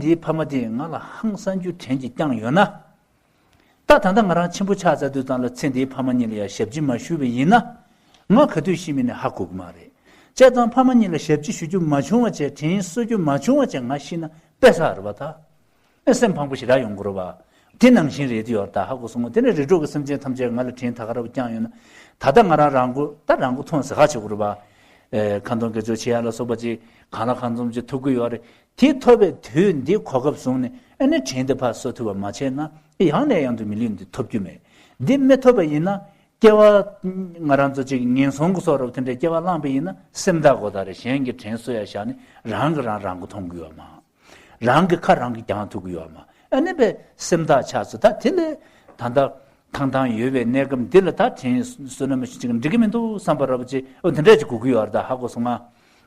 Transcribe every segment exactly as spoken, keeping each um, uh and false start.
འདིའི་ཕ་མ་དེས་ང་ལ་ཧང་སང་རྒྱུ་དྲན་གྱིས་བསྐྱངས་ཡོད་ན། ད་ད་ལྟ་ང་རང་ཆེན་པོ་ཆགས་ཚར་དུས་ཙང་ལ་ཚེ་འདིའི་ཕ་མ་གཉིས་ལ་ཡང་ཞབས་ཕྱི་མ་ཞུས་པ་ཡིན་ན། ང་ག་དུས་ཤི་མིན་ནས་ཧ་གོ་གི་མ་རེད། བྱས་ཙང་ཕ་མ་གཉིས་ལ་ཞབས་ཕྱི་ཞུ་རྒྱུ་མ་བྱུང་བ་བྱས། དྲིན་གསོ་རྒྱུ་མ་བྱུང་བ་བྱས། ང་ཤི་ན་དཔེ་ཟ་རེད་པ་ད། ཨེ་སེམས་ཕངས་པོ་ཞེ་དྲག་ཡོང་གི་རེད་པ། དེ་ནང་བཞིན་རེད་དེ་ཡོད་རེད་ད། ཧ་གོ་སོང་ངོ་། དེ་ནས་རིགས་དྲུག་གི་སེམས་ཅན་ཐམས་ཅད་ང་ལ་དྲིན་ད་ག་རེ་བསྐྱངས་ཡོད་ན། ད་ལྟ་ང་རང་རང་མགོ་ད་རང་མགོ་ཐོན་ཟེར་ཁ་བྱེད་དགོས་རེད་པ། ཨེ་ཁ་འདོན་དགེ་སྦྱོར་བྱེད་ཡ་ལ་སོགས་པ་ཅིག་གང་ལ་གང་འཚམ་ཅིག་ཐུབ་ཀྱི་ཡོད་རེད། དེ་ཐོབ་པའི་དུས་འདི་གོ་སྐབས་བཟུང་ནས་ཨ་ནི་དྲིན་དེ་ཕར་གསོ་ཐུབ་པ་མ་བྱས་ན། ཡང་ནས་ཡང་དུ་མི་ལུས་འདི་ཐོབ་རྒྱུ་མེད། འདི་མི་ཐོབ་པ་ཡིན་ན། སྐྱེ་བ་ང་རང་ཚོ་ཅིག་ངན་སོང་གི་བཟོ་འདྲ་དེ་འདྲའི་སྐྱེ་བ་བླངས་པ་ཡིན་ན། སེམས་ཐག་གོ་ད་རེ་གཞན་གྱི་དྲིན་གསོ་ཡ་བཞག་ནས་རང་གིས་རང་རང་མགོ་ཐོན་གྱི་ཡོད་མ། རང་གི་ཁ་རང་གིས་བརྐྱང་ཐུབ་ཀྱི་ཡོད་མ། ཨ་ནི་པའི་སེམས་ཐག་ཆགས་སོང་། ད་དེ་ལས་ད་ལྟ་ཐང་ཐང་ཡོད་པའི་གནས་སྐབས་འདི་ལ་ད་དྲིན་གསོ་ན་མ་ཞུ་ཅིག་འགྲིག་གི་མི་འདུག་བསམ་པ་རབ་ཅིག་འོ་དེ་འདྲས་ཅིག་དགོས་ཀྱི་ཡོད་རེད་ད། ཧ་གོ་སོང་ང་།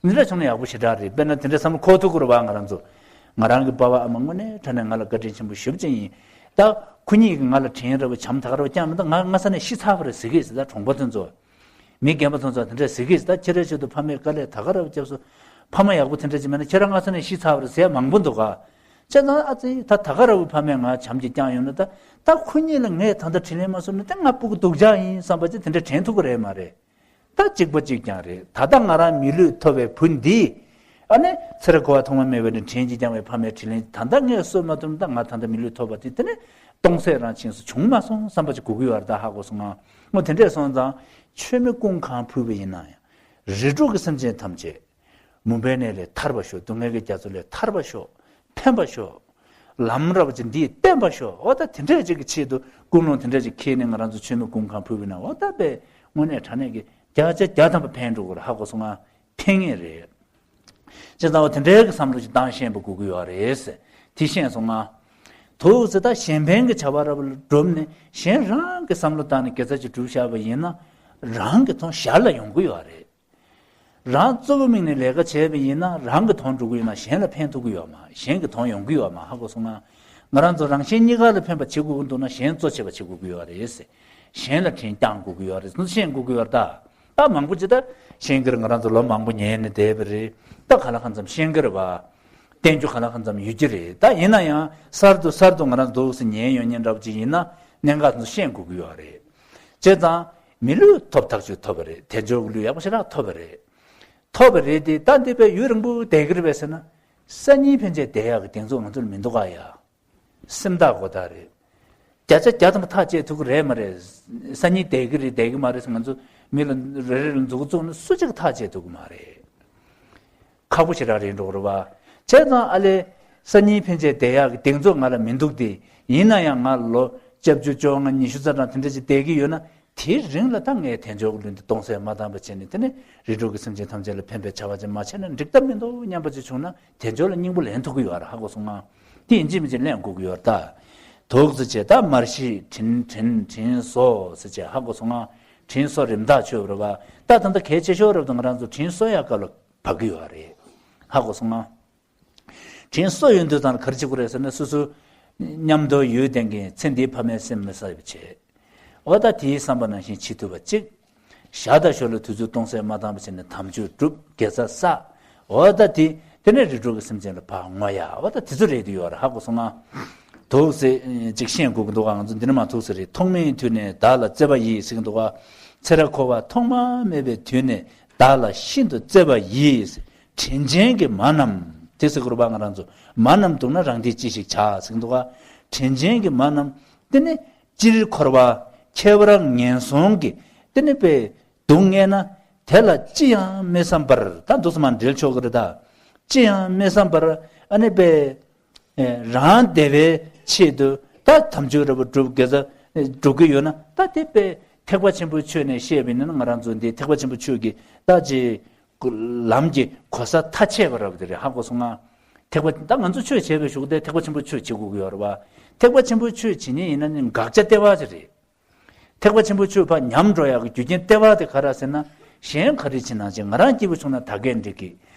འདི་འདྲ་བྱུང་ན་ཡག་པོ་ཞེ་དྲག་རེད། དཔེར་ན་དེ་འདྲ་བསམ་བློ་འཁོར་ཐུབ་ཀྱི་རེད་པ། ང་རང་ཚོ་ང་རང་གི་པ་ཕ་ཨ་མ་དངོས་གནས་དྲང་གནས་ང་ལ་བཀའ་དྲིན་ཆེན་པོ་ཞེ་པོ་ཅིག་ཡིན། ད་ཁོ་གཉིས་ཀྱིས་ང་ལ་དྲིན་རེ་བ་བྱམས་ད་ག་རེ་བ་བསྐྱངས་མི་འདུག་ང་སྔ་ས་ནས་ཤི་ཚར་བ་རེད་ཟེར་གི་ཟེར། ད་གྲོང་པ་དེ་ཚོ། མི་རྒན་པ་དེ་ཚོ་དེ་འདྲ་ཟེར་གི་ཟེར། ད་ཁྱེད་རང་ཆེད་དུ་ཕ་མས་དཀའ་ལས་ད་ག་རེ་བ་བརྒྱབ་སོང་། ཕ་མ་ཡག་པོ་དེ་འདྲ་ཅིག་མེད་ན་ཁྱེད་རང་སྔ་ས་ནས་ཤི་ཚར་བ་རེད་ཟེར་ཡ་མང་པོ་འདུག་ག་བྱས་ཙང་ཨ་ཙི་ད་ད་ག་རེ་བ་ཕ་མས་ང་བྱམས་ཀྱིས་བསྐྱངས་ཡོད་ན། ད་ད་ཁོ་གཉིས་ལ་ངས་ད་ལྟ་དྲིན་ལན་མ་གསོས་ན་ད་ང་སྤུ་གུ་སྡུག་ཅག་ཡིན་བསམ་པ་ཅིག་དེ་འདྲ་དྲན་ཐུབ་ཀྱི་རེད་མ་རེད། ད་གཅིག་པ་གཅིག་རྐྱང་རེད། ད་ལྟ་ང་རང་མི་ལུས་ཐོབ་པའི་བུ་འདིས། ཨ་ནི་ཚེ་རབས་འཁོར་བ་ཐོག་མ་མེད་པ་ནས་དྲིན་གྱིས་བསྐྱངས་པའི་ཕ་མའི་དྲིན་ལན་ད་ལྟ་ངས་གསོ་མ་ཐུབ་ན། ད་ང་ད་ལྟ་མི་ལུས་ཐོབ་པ་དེ་དེ་ནི་སྟོང་ཟད་རང་བཞིན་སུ་བྱུང་མ་སོང་བསམ་པ་ཅིག་དགོས་ཀྱི་ཡོད་རེད་ད། ཧ་གོ་སོང་ང་། འོ་དེ་འདྲས་སོང་ཙང་མཆོད་མེ་ཀུན་གང་ཕུལ་བ་ཡིན་ན་ཡང་། རིགས་དྲུག་གི་སེམས་ཅན་ཐམས་ཅད་མུན་པའི་གནས་ལས་ཐར་བར་ཤོག་སྡུག་བསྔལ་གྱི་རྒྱ་མཚོ་ལས་ཐར་བར་ཤོག་ཕན་པར་ཤོག་ལམ་རབ་ཅིག་འདིས་བསྟན་པར་ཤོག་འོ་ད་དེ་འདྲས་ཅིག་གི་ཆེད་དུ་ཀུན་སློང་དེ་འདྲས་ཅིག་འཁྱེར་ནས་ང་རང་ཚོ་མཆོད་མེ་ཀུན་གང་ཕུལ་བ་ཡིན་ན། འོ་ད་དཔེ་དངོས་གནས་དྲང་གནས་ཀྱི་བརྒྱ་ཆ་བརྒྱ་ཐམ་པ་ཕན་འགྲོ་གི་རེད། ཧ་གོ་སོང་ང་། ཕན་ངེས་རེད། བྱས་ཙང་འོ་དེ་འདྲའི་གི་བསམ་བློ་ཞིག་བཏང་ཤེས་པ་དགོས་ཀྱི་ཡོད་རེད་ཟེར། དེ་ཤེས་སོང་ང་། དུ་ཟེར་ད་གཞན་ཕན་གྱི་བྱ་བ་རབ་ལ་སྒྲུབ་ནས་གཞན་རང་གི་བསམ་བློ་བཏང་ནས་དགེ་རྩ་ཅིག་སྒྲུབ་བཞག་པ་ཡིན་ན། རང་གི་དོན་གཞན་ལ་ཡོང་གི་ཡོད་རེད། རང་གཙོ་བོ་དམིགས་ནས་ལས་ཀ་བྱས་པ་ཡིན་ན། རང་གི་དོན་འགྲུབ་ཀྱི་ཡོད་ན་གཞན་ལ་ཕན་ཐོགས་ཀྱི་ཡོད་མ། གཞན་གྱི་དོན་ཡོང་གི་ཡོད་མ། ཧ་གོ་སོང་ང་། ང་རང་ཚོ་རང་གཞན་གཉིས་ཀ་ལ་ཕན་པ་བྱེད་དགོས་ཀྱི་འདུག་ན། གཞན་གཙོ་ཆེ་བ་བྱེད་དགོས་ཀྱི་ཡོད་རེད་ཟེར། གཞན་ལ་དྲིན་བསྐྱང་དགོས་ཀྱི་ཡོད་རེད་ཟེར་ཤེས་དགོས་ཀྱི་ཡོད་རེད་ད། ད་མང་པོ་ཅིག་ད་ཤེས་ཀྱི་རེད། ང་རང་ཚོ་ལོ་མང་པོ་ཉལ་ནས་བསྡད་པ་རེད། ད་ག་ལ་གང་འཚམ་ཤེས་ཀྱི་རེད་པ། བསྟན་རྒྱུ་ག་ལ་གང་འཚམ་ཡོད་ཀྱི་རེད། ད་ཡིན་ན་ཡང་གསར་དུ་གསར་དུ་ང་རང་ཚོ་འདུག་སེ་ཉལ་ཡོང་མཁན་འདྲ་པོ་ཅིག་ཡིན་ན། གནད་འགག་ཚོ་ཤེས་དགོས་ཀྱི་ཡོད་རེད། བྱས་ཙང་མི་ལུས་ཐོབ་ཐག་ཆོད་ཐོབ་པ་རེད། དལ་འབྱོར་གྱི་ལུས་ཡག་པོ་ཞེ་དྲག་ཐོབ་པ་རེད། ཐོབ་པ་རེད་དེ། ད་འདི་པའི་ཡུན་རིང་པོ་བསྡད་ཀྱི་རེད་པས་ཟེར་ན། སང་ཉིན་ཕན་ཆད་བསྡད་ཡག་གི་གདེང་ཚོད་ང་ཚོར་མི་འདུག་ག་ཡ། སེམས་ཐག་གོ་ད་རེད། བརྒྱ་ཆ་བརྒྱ་ཐམ་པ་ཐག་བཅད་ཐུབ་ཀྱི་རེད་མ་རེད། སང་ཉིན་བསྡད་ཀྱི་རེད་བསྡད་ཀྱི་མ་རེད་ཟེར་ང་ཚོ་མི་ལ་རེ་རེ་ལ་མཛུབ་གུ་བཙུགས་ན་སུ་གཅིག་ཐག་བཅད་ཐུབ་ཀྱི་མ་རེད། ཁག་པོ་ཞེ་དྲག་རེད་འགྲོ་གི་རེད་པ། བྱས་ཙང་ཨ་ལས། སང་ཉིན་ཕན་ཆད་བསྡད་ཡག་གི་གདེང་ཚོད་ང་ལ་མི་འདུག་སྟེ། ཡིན་ན་ཡང་ང་ལོ་བཅུ་བཅོ་ལྔ་ཉི་ཤུ་རྩ་གྲངས་དེ་འདྲ་ཅིག་བསྡད་ཀྱི་ཡོད་ན། དེའི་རིང་ལ་ད་ངས་དལ་འབྱོར་གྱི་ལུས་འདི་སྟོང་ཟད་མ་བཏང་བ་བྱས་ནས། དེ་ནས་རིགས་དྲུག་གི་སེམས་ཅན་ཐམས་ཅད་ལ་ཕན་པའི་བྱ་བ་ཅིག་མ་བྱས་ན་འགྲིག་ཐབས་མི་འདུག་སྙམ་པ་ཅིག་བྱུང་ན། དལ་འབྱོར་ལ་སྙིང་པོ་ལེན་ཐུབ་ཀྱི་ཡོད་རེད། ཧ་གོ་སོང་ང་། དེ་ཡིན་གཅིག་མིན་གཅིག་ལེན་དགོས་ཀྱི་ཡོད་རེད་ད། དུག་ཙི་བྱས་ད་མར་ཤེས་དྲིན་དྲིན་དྲིན་གསོ་ཟེར་བྱས། ཧ་གོ་སོང་ང་། དྲིན་གསོ་རིམ་ཐག་ཆོད་པ་རེད་པ། ད་ད་ལྟ་གལ་ཆེ་ཤོས་རབ་ཏུ་ང་རང་ཚོ་དྲིན་གསོ་ཡག་སྐབས་ལ་བབས་ཀྱི་ཡོད་རེད། ཧ་གོ་སོང་ང་། དྲིན་གསོ་ཡོང་དུས་ཙང་ག་རེ་བྱེད་དགོས་རེད་ཟེར་ན། སོ་སོ་མཉམ་དུ་ཡོད་ལྡན་གྱི་ཚེ་འདིའི་ཕ་མའི་སེམས་མི་གསལ་བ་བྱེད། འོ་ད་དེའི་བསམ་པ་ནང་བཞིན་བྱེད་ཐུབ་པ་གཅིག་ཞག་དང་ཞོར་ལ་དུས་ཚོད་སྟོང་ཟད་མ་བཏང་བ་བྱས་ནས་དམ་ཆོས་སྒྲུབ། དགེ་རྩ་བསགས། འོ་ད་དེ་དེ་ནས་རིགས་དྲུག་གི་སེམས་ཅན་ལ་ཕར་བསྔོ་ཡ། འོ་ད་དེ་ཚོ་རེད་དུ་ཡོད་རེད། ཧ་གོ་སོང་ང་། དུག་ཙི་ཅིག་ཤེས་དགོས་ཀྱི་འདུག་ག་ང་ཚོ་འདི་ནས་མ་དུག་ཙི་རེད། ཐོག་མའི་དུས་ནས་བདག་ལ་བརྩེ་བ་ཡིས་ཟེར་གྱི་འདུག་ག་ཚེ་རབས་འཁོར་བ་ཐོག་མ་མེད་པའི་དུས་ནས་བདག་ལ་ཤིན་ཏུ་བརྩེ་བ་ཡིས། དྲིན་ཅན་གྱི་མ་རྣམས་དེ་ཟེར་དགོས་རེད་པ། ང་རང་ཚོ་མ་རྣམས་སྡུག་ན་རང་བདེས་ཅི་ཞིག་བྱ་ཟེར་གྱི་འདུག་ག་དྲིན་ཅན་གྱི་མ་རྣམས་དེ་ནི་སྤྱིར་འཁོར་བ་ཁྱད་པར་ངན་སོང་གི་དེ་ནི་པའི་སྡུག་བསྔལ་ན། དེ་ལ་ཅི་ཡང་མི་བསམ་པར། ད་འདུག་སེ་མར་འགྲེལ་ཆོག་གི་རེད་ད། ཅི་ཡང་མི་བསམ་པར་ཨ་ནི་པའི་རང་བདེ་བའི་ཆེད་དུ་ད་དམ་ཆོས་རབ་སྒྲུབ། དགེ་རྩ་སྒྲུབ་ཀྱི་ཡོད་ན། ད་དེ་པའི་ཐེག་པ་ཆེན་པོའི་ཆོས་ནས་བཤད་པ་ཡིན་ན། ང་རང་ཚོ་འདི་ཐེག་པ་ཆེན་པོའི་ཆོས་ཀྱི་ད་ཅི་ལམ་གྱི་གོ་ས་ཐ་ཆད་པ་རབ་དེ་རེད། ཧ་གོ་སོང་ང་། ཐེག་པ་ད་ང་ཚོ་ཆོས་བྱས་པའི་གཞུག་དེ་ཐེག་པ་ཆེན་པོའི་ཆོས་བྱེད་དགོས་ཀྱི་ཡོད་རེད་པ། ཐེག་པ་ཆེན་པོའི་ཆོས་བྱེད་མཁན་ཡིན་ན་ནི་དགག་བྱ་ལྟེ་བ་ཅིག་རེད། ཐེག་པ་ཆེན་པོའི་ཆོས་ཕར་ཉམས་འགྲོ་ཡག་གི་རྒྱུ་རྐྱེན་ལྟེ་བ་དེ་ག་རེ་ཟེར་ན། གཞན་ག་རེ་བྱེད་ན་ཅིག་ང་རང་སྐྱིད་པོ་བྱུང་ན་ད་གས་འགྲིག་གི།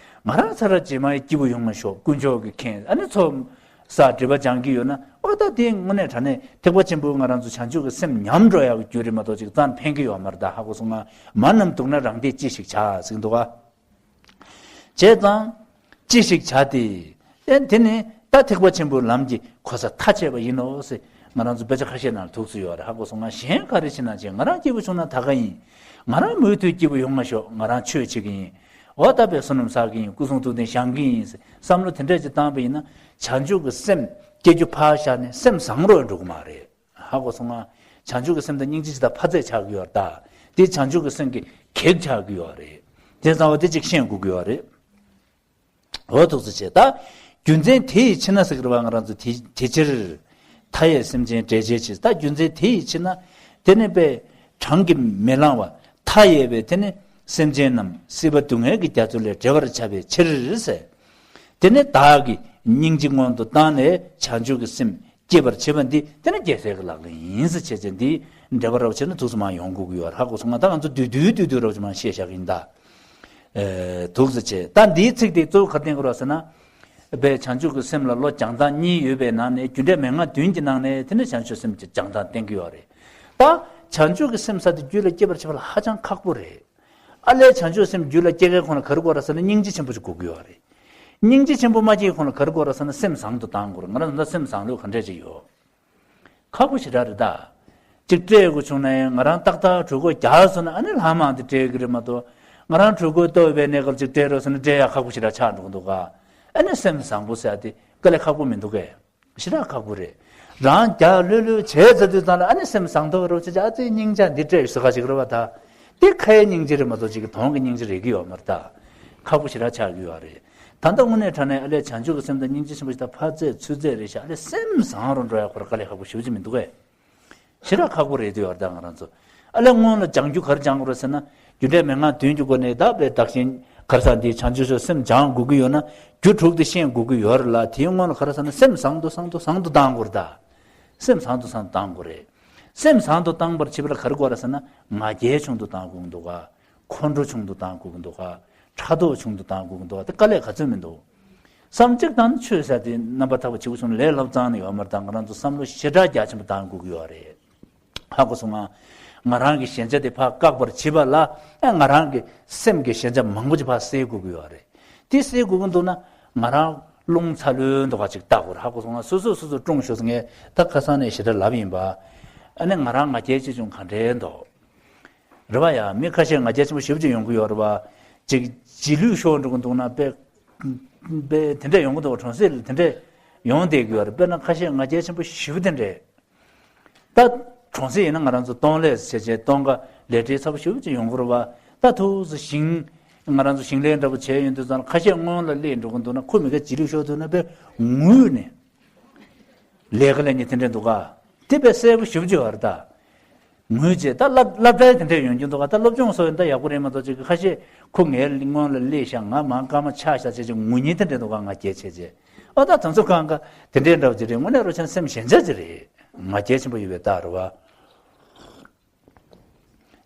ང་རང་ཚ་ར་རྗེས་མ་སྐྱིད་པོ་ཡོང་མ་ཤོག་དཀོན་མཆོག་གིས་མཁྱེན། ཨ་ནི་ཚོ་ས་སྒྲིབ་པ་སྦྱང་གི་ཡོད་ན། ཨོ་ད་དེ་དངོས་གནས་དྲང་གནས་ཐེག་པ་ཆེན་པོའི་ང་རང་ཚོ་བྱང་ཆུབ་ཀྱི་སེམས་ཉམས་འགྲོ་ཡག་གི་རྒྱུ་རེད་མ་གཏོགས་ཅིག་རྩ་ནས་ཕན་གི་ཡོད་མ་རེད་ད། ཧ་གོ་སོང་ང་། མ་རྣམས་སྡུག་ན་རང་བདེས་ཅི་ཞིག་བྱ་ཟེར་གྱི་འདུག་ག་བྱས་ཙང་ཅི་ཞིག་བྱ་སྟེ། ཨེ་དེ་ནི་ ད་ཐེག་པ་ཆེན་པོའི་ལམ་གྱི་གོ་ས་མཐའ་ཆད་པ་ཡིན་ནོ་ཟེར་ང་རང་ཚོ་དཔེ་ཆ་ཁ་ཤས་ནང་ལ་ཐུག་ཚུལ་ཡོད་རེད། ཧ་གོ་སོང་ང་། གཞན་ག་རེ་བྱེད་ན་བྱེད། ང་རང་སྐྱིད་པོ་བྱུང་ན་ད་ག་ཡིན། ང་རང་མུ་མཐུད་སྐྱིད་པོ་ཡོང་མ་ཤོག་ང་རང་ཆོས་བྱེད་ཀྱི་ཡིན། འོ་ད་དཔེ་བསོད་ནམས་བསགས་ཀྱི་ཡིན། སྐུ་གསུང་ཐུགས་རྟེན་བཞེངས་ཀྱི་ཡིན་ཟེར་བསམ་བློ་དེ་འདྲས་ཅིག་བཏང་པ་ཡིན་ན། བྱང་ཆུབ་ཀྱི་སེམས་སྐྱེ་རྒྱུ་ཕར་བཞག་ནས་སེམས་བཟང་རུ་འགྲོ་གི་མ་རེད། ཧ་གོ་སོང་ང་། བྱང་ཆུབ་ཀྱི་སེམས་དང་སྙིང་རྗེ་ཅིག་དང་ཕ་ཚད་ཆགས་ཀྱི་ཡོད་རེད་ད། དེ་བྱང་ཆུབ་ཀྱི་སེམས་ཀྱི་གེགས་ཆགས་ཀྱི་ཡོད་རེད། དེ་ཙང་བ་དེ་ཅིག་ཤེས་དགོས་ཀྱི་ཡོད་རེད། འོ་ཐུགས་རྗེ་ཆེ། ད་རྒྱུ་མཚན་དེ་ཡི་ཕྱིར་ན་ཟེར་གི་རེད་བ། ང་རང་ཚོ་དེ་དེ་ཕྱིར་མཐའ་ཡས་སེམས་ཅན་བསྒྲལ་བྱའི་ཕྱིར། ད་རྒྱུ་མཚན་དེ་ཡི་ཕྱིར་ན། དེ་ནི་དཔེ་གྲངས་ཀྱིས་མི་ལང་བ་མཐའ་ཡས་པའི་དེ་ནི་སེམས་ཅན་རྣམས་སྲིད་པ་སྡུག་བསྔལ་གྱི་རྒྱ་མཚོ་ལས་བསྒྲལ་བར་བྱ་བའི་ཕྱིར་ཟེར། དེ་ནི་བདག་གིས་སྙིང་རྗེ་སྔོན་དུ་བཏང་ནས་བྱང་ཆུབ་ཀྱི་སེམས་སྐྱེད་པར་བྱེད་པ་འདི་དེ་ནི་རྒྱལ་སྲས་ཀྱི་ལག་ལེན་ཡིན་ཟེར་བྱས་བྱས། འདི་འགྲེལ་པ་རབ་བྱས་ན་ཐུགས་སུ་མ་ཡོང་དགོས་ཀྱི་ཡོད་རེད། ཧ་གོ་སོང་ང་། ད་ང་ཚོ་བསྡུས་བསྡུས་བསྡུས་བསྡུས་རབ་བྱས་མ་བཤད་བཞག་གི་ཡིན་ད། ཨེ། ཐུགས་རྗེ་ཆེ། ད་འདིའི་ཚིག་དེ་གཙོ་བོ་ག་རེ་བསྟན་གྱི་རེད་ཟེར་ན། དཔེ་བྱང་ཆུབ་ཀྱི་སེམས་ལ་བློ་སྦྱང་སྟངས་གཉིས་ཡོད་པའི་ནང་ནས་རྒྱུ་འབྲས་མན་ངག་བདུན་གྱི་ནང་ནས་དེ་ནི་བྱང་ཆུབ་སེམས་ཀྱི་སྦྱང་སྟངས་བསྟན་གྱི་ཡོད་རེད། ད་བྱང་ཆུབ་ཀྱི་སེམས་ཟེར་དེ་རྒྱུད་ལ་སྐྱེ་བར་བྱེད་པ་ལ་ཧ་ཅང་ཁག་པོ་རེད། ཨ་ལས་བྱང་ཆུབ་སེམས་རྒྱུད་ལ་སྐྱེ་མཁན་ཁོ་ན་ག་རེ་དགོས་རེད་ཟེར་ན་སྙིང་རྗེ་ཆེན་པོ་ཞིག་དགོས་ཀྱི་ཡོད་རེད། སྙིང་རྗེ་ཆེན་པོ་མ་སྐྱེས་ཁོ་ན་ག་རེ་དགོས་རེད་ཟེར་ན་སེམས་བཟང་དུ་བཏང་དགོས་རེད། ང་རང་ཚོ་ད་སེམས་བཟང་ལུགས་ག་འདྲས་ཅིག་ཡོད། ཁག་པོ་ཞེ་དྲག་རེད་ད། གཅིག་སྤྲད་དགོས་བྱུང་ན་ཡང་ང་རང་ཏག་ཏག་གྲོད་ཁོག་རྒྱགས་སོང་ན་ཨ་ནི་ལྷག་མ་དེ་སྤྲད་གི་རེད་མ་གཏོགས། ང་རང་གྲོད་ཁོག་ལྟོགས་པའི་གནས་སྐབས་ཅིག་སྤྲད་རོགས་ཟེར་ན་སྤྲད་ཡག་ཁག་པོ་ཞེ་དྲག་ཆགས་འགྲོ་གི་འདུག་ག། ཨ་ནི་སེམས་བཟང་པོ་ཟེར་ཡག་དེ་དཀའ་ལས་ཁག་པོ་མི་འདུག་གས། ཞེ་དྲག་ཁག་པོ་རེད། རང་རྒྱགས་ལྷོད་ལྷོད་བྱས་ཚར་དུས་ཙང་ལ་ཨ་ནི་སེམས་བཟང་ཐོག་རོགས་བྱེད་ཅིག་ཨ་ཙི་སྙིང་རྗེ་འདི་སྤྲད་ཟེར་ག་ཅིག་རེད་བ་ད། དེ་ཁ་ཡི་སྙིང་རྗེ་རེད་མ་གཏོགས་ཅིག་གི་དོན་གྱི་སྙིང་རྗེ་རེག་གི་ཡོད་མ་རེད་ད། ཁག་པོ་ཞེ་དྲག་ཆགས་ཀྱི་ཡོད་རེད། ད་ལྟ་དངོས་གནས་དྲང་གནས་ཨ་ལས་བྱང་ཆུབ་ཀྱི་སེམས་དང་སྙིང་རྗེ་ཆེན་པོ་ཞིག་དང་ཕར་ཚད་ཚུར་ཚད་རེད་ཤག་ཨ་ལས་སེམས་བཟང་རུ་འགྲོ་ཡག་ཁོ་རང་དཀའ་ལས་ཁག་པོ་ཞེ་པོ་ཅིག་མི་འདུག་གས། ཞེ་དྲག་ཁག་པོ་རེད་དུ་ཡོད་རེད་ད་ང་རང་ཚོ། ཨ་ལས་སྔོན་ལ་སྦྱང་རྒྱུ་ག་རེ་སྦྱང་དགོས་རེད་ཟེར་ན། རྒྱུ་འབྲས་མན་ངག་བདུན་གྱི་སྒོ་ནས་ད་དཔེ་བདག་གཞན་ག་རེ་ཟེར་འདི་བྱང་ཆུབ་ཕྱོགས་སེམས་སྦྱང་དགོས་ཀྱི་ཡོད་ན། རྒྱུ་དྲུག་དེ་ཤེས་དགོས་ཀྱི་ཡོད་རེད་ལ། དེའི་སྔོན་ལ་ག་རེ་ཟེར་ན་སེམས་བཟང་དུ་བཟང་དུ་བཟང་དུ་བཏང་དགོས་རེད་ད། སེམས་བཟང་དུ་བཟང་དུ་བཏང་དགོས་རེད། སེམས་བཟང་དུ་བཏང་བར་བྱེད་པ་ལ་ག་རེ་དགོས་རེད་ཟེར་ན་ང་རྒྱལ་ཆུང་དུ་བཏང་དགོས་ཀྱི་འདུག་ག། ཁོང་ཁྲོ་ཆུང་དུ་བཏང་དགོས་ཀྱི་འདུག་ག། ཕྲག་དོག་ཆུང་དུ་བཏང་དགོས་ཀྱི་འདུག་ག། དེ་དཀའ་ལས་ག་ཚོད་མི་འདུག། བསམ་གཅིག་བཏང་ན་ཆོས་ཟེར་དེ་རྣམ་པར་དག་པ་བྱེད་དགོས་བྱུང་ན་ལས་སླ་པོ་རྩ་ནས་ཡོད་མ་རེད་ད། ང་རང་ཚོ་བསམ་བློ་ཞེ་དྲག་རྒྱ་ཆེན་པོ་བཏང་དགོས་ཀྱི་ཡོད་རེད། ཧ་གོ་སོང་ང་། ང་རང་གི་ཞན་ཆ་དེ་ཕར་བཀག་པར་བྱེད་པ་ལ་ཨ་ང་རང་གི་སེམས་ཀྱི་ཞན་ཆ་མང་པོ་ཅིག་ཕར་སེལ་དགོས་ཀྱི་ཡོད་རེད། དེ་སེལ་དགོས་ཀྱི་འདུག་ན་ང་རང་རླུང་ཚ་ལོས་འདུག་ག་ཅིག་བལྟ་དགོས་རེད། ཧ་གོ་སོང་ང་། སོ་སོ་སོ་སོ་སྲུང་ཤོག་ཟེར། ངས་ད་ཁ་སང་ནས་ཞེ་དྲག་ལབ་ཡིན་པ། ཨ་ནི་ང་རང་ང་རྒྱལ་ཆེ་ཆུང་ག་འདྲའི་འདུག་རེད་བ། ཡ་མི་ཁ་ཤས་ང་རྒྱལ་ཆེན་པོ་ཞེ་པོ་ཅིག་ཡོང་གི་ཡོད་རེད་བ། ཅིག་རྗེས་ལུས་ཤོར་འགྲོ་གི་འདུག་ན་དཔེ་དཔེ་དེ་འདྲས་ཡོང་གི་འདུག་བ། གྲོང་གསེབ་ལ་དེ་འདྲས་ཡོང་བསྡད་ཀྱི་ཡོད་རེད། དཔེར་ན་ཁ་ཤས་ང་རྒྱལ་ཆེན་པོ་ཞེ་པོ་དེ་འདྲས། ད་གྲོང་གསེབ་ཡིན་ན་ང་རང་ཚོ་སྟོན་ལས་བྱས་བྱས་སྟོན་ཁ་ལས་བྲེལ་ཚ་པོ་ཞེ་པོ་ཅིག་ཡོང་གི་རེད་བ། ད་ཐུགས་སུ་ཞིང་ང་རང་ཚོ་ཞིང་ལས་འདྲ་པོ་བྱས་ཡོང་དུས་ཙང་ཁ་ཤས་སྔོན་ལ་སླེབས་འགྲོ་གི་འདུག་ན་ཁོ་མི་ཁ་རྗེས་ལུས་ཤོར་དུས་ན་དཔེ་ངུས་ནས་ལས་ཀ་ལས་ཉེ་དེ་འདྲས་འདུག་ག། དེ་དཔེ་གསལ་པོ་ཞེ་པོ་ཅིག་ཡོད་རེད་ད། ངུས་བྱས་ད་སློབ་སློབ་གྲྭའི་དེ་འདྲས་ཡོང་རྒྱུ་འདུག་ག། ད་སློབ་སྦྱོང་སོགས་ཡིན་ད་ཡག་པོ་རེད་མ་གཏོགས་ཅིག་ཁ་ཤས་ཁོ་ངའི་སྔོན་ལ་སླེབས་ཤག་ང་མང་སྐར་མ་ཆགས་ཤག་བྱས་ཅིག་ངུ་མཁན་དེ་འདྲས་འདུག་ག། ང་རྒྱལ་ཆེ་ཆེ། ཨོ་ད་དེ་ཚོ་གང་ག་དེ་འདྲའི་འདྲ་བོ་ཅིག་རེད། དངོས་གནས་རོ་ཆེན་སེམས་ཞན་ཆ་ཅིག་རེད། ང་རྒྱལ་ཆེན་པོ་ཡོད་པའི་རྟགས་རེད་བ།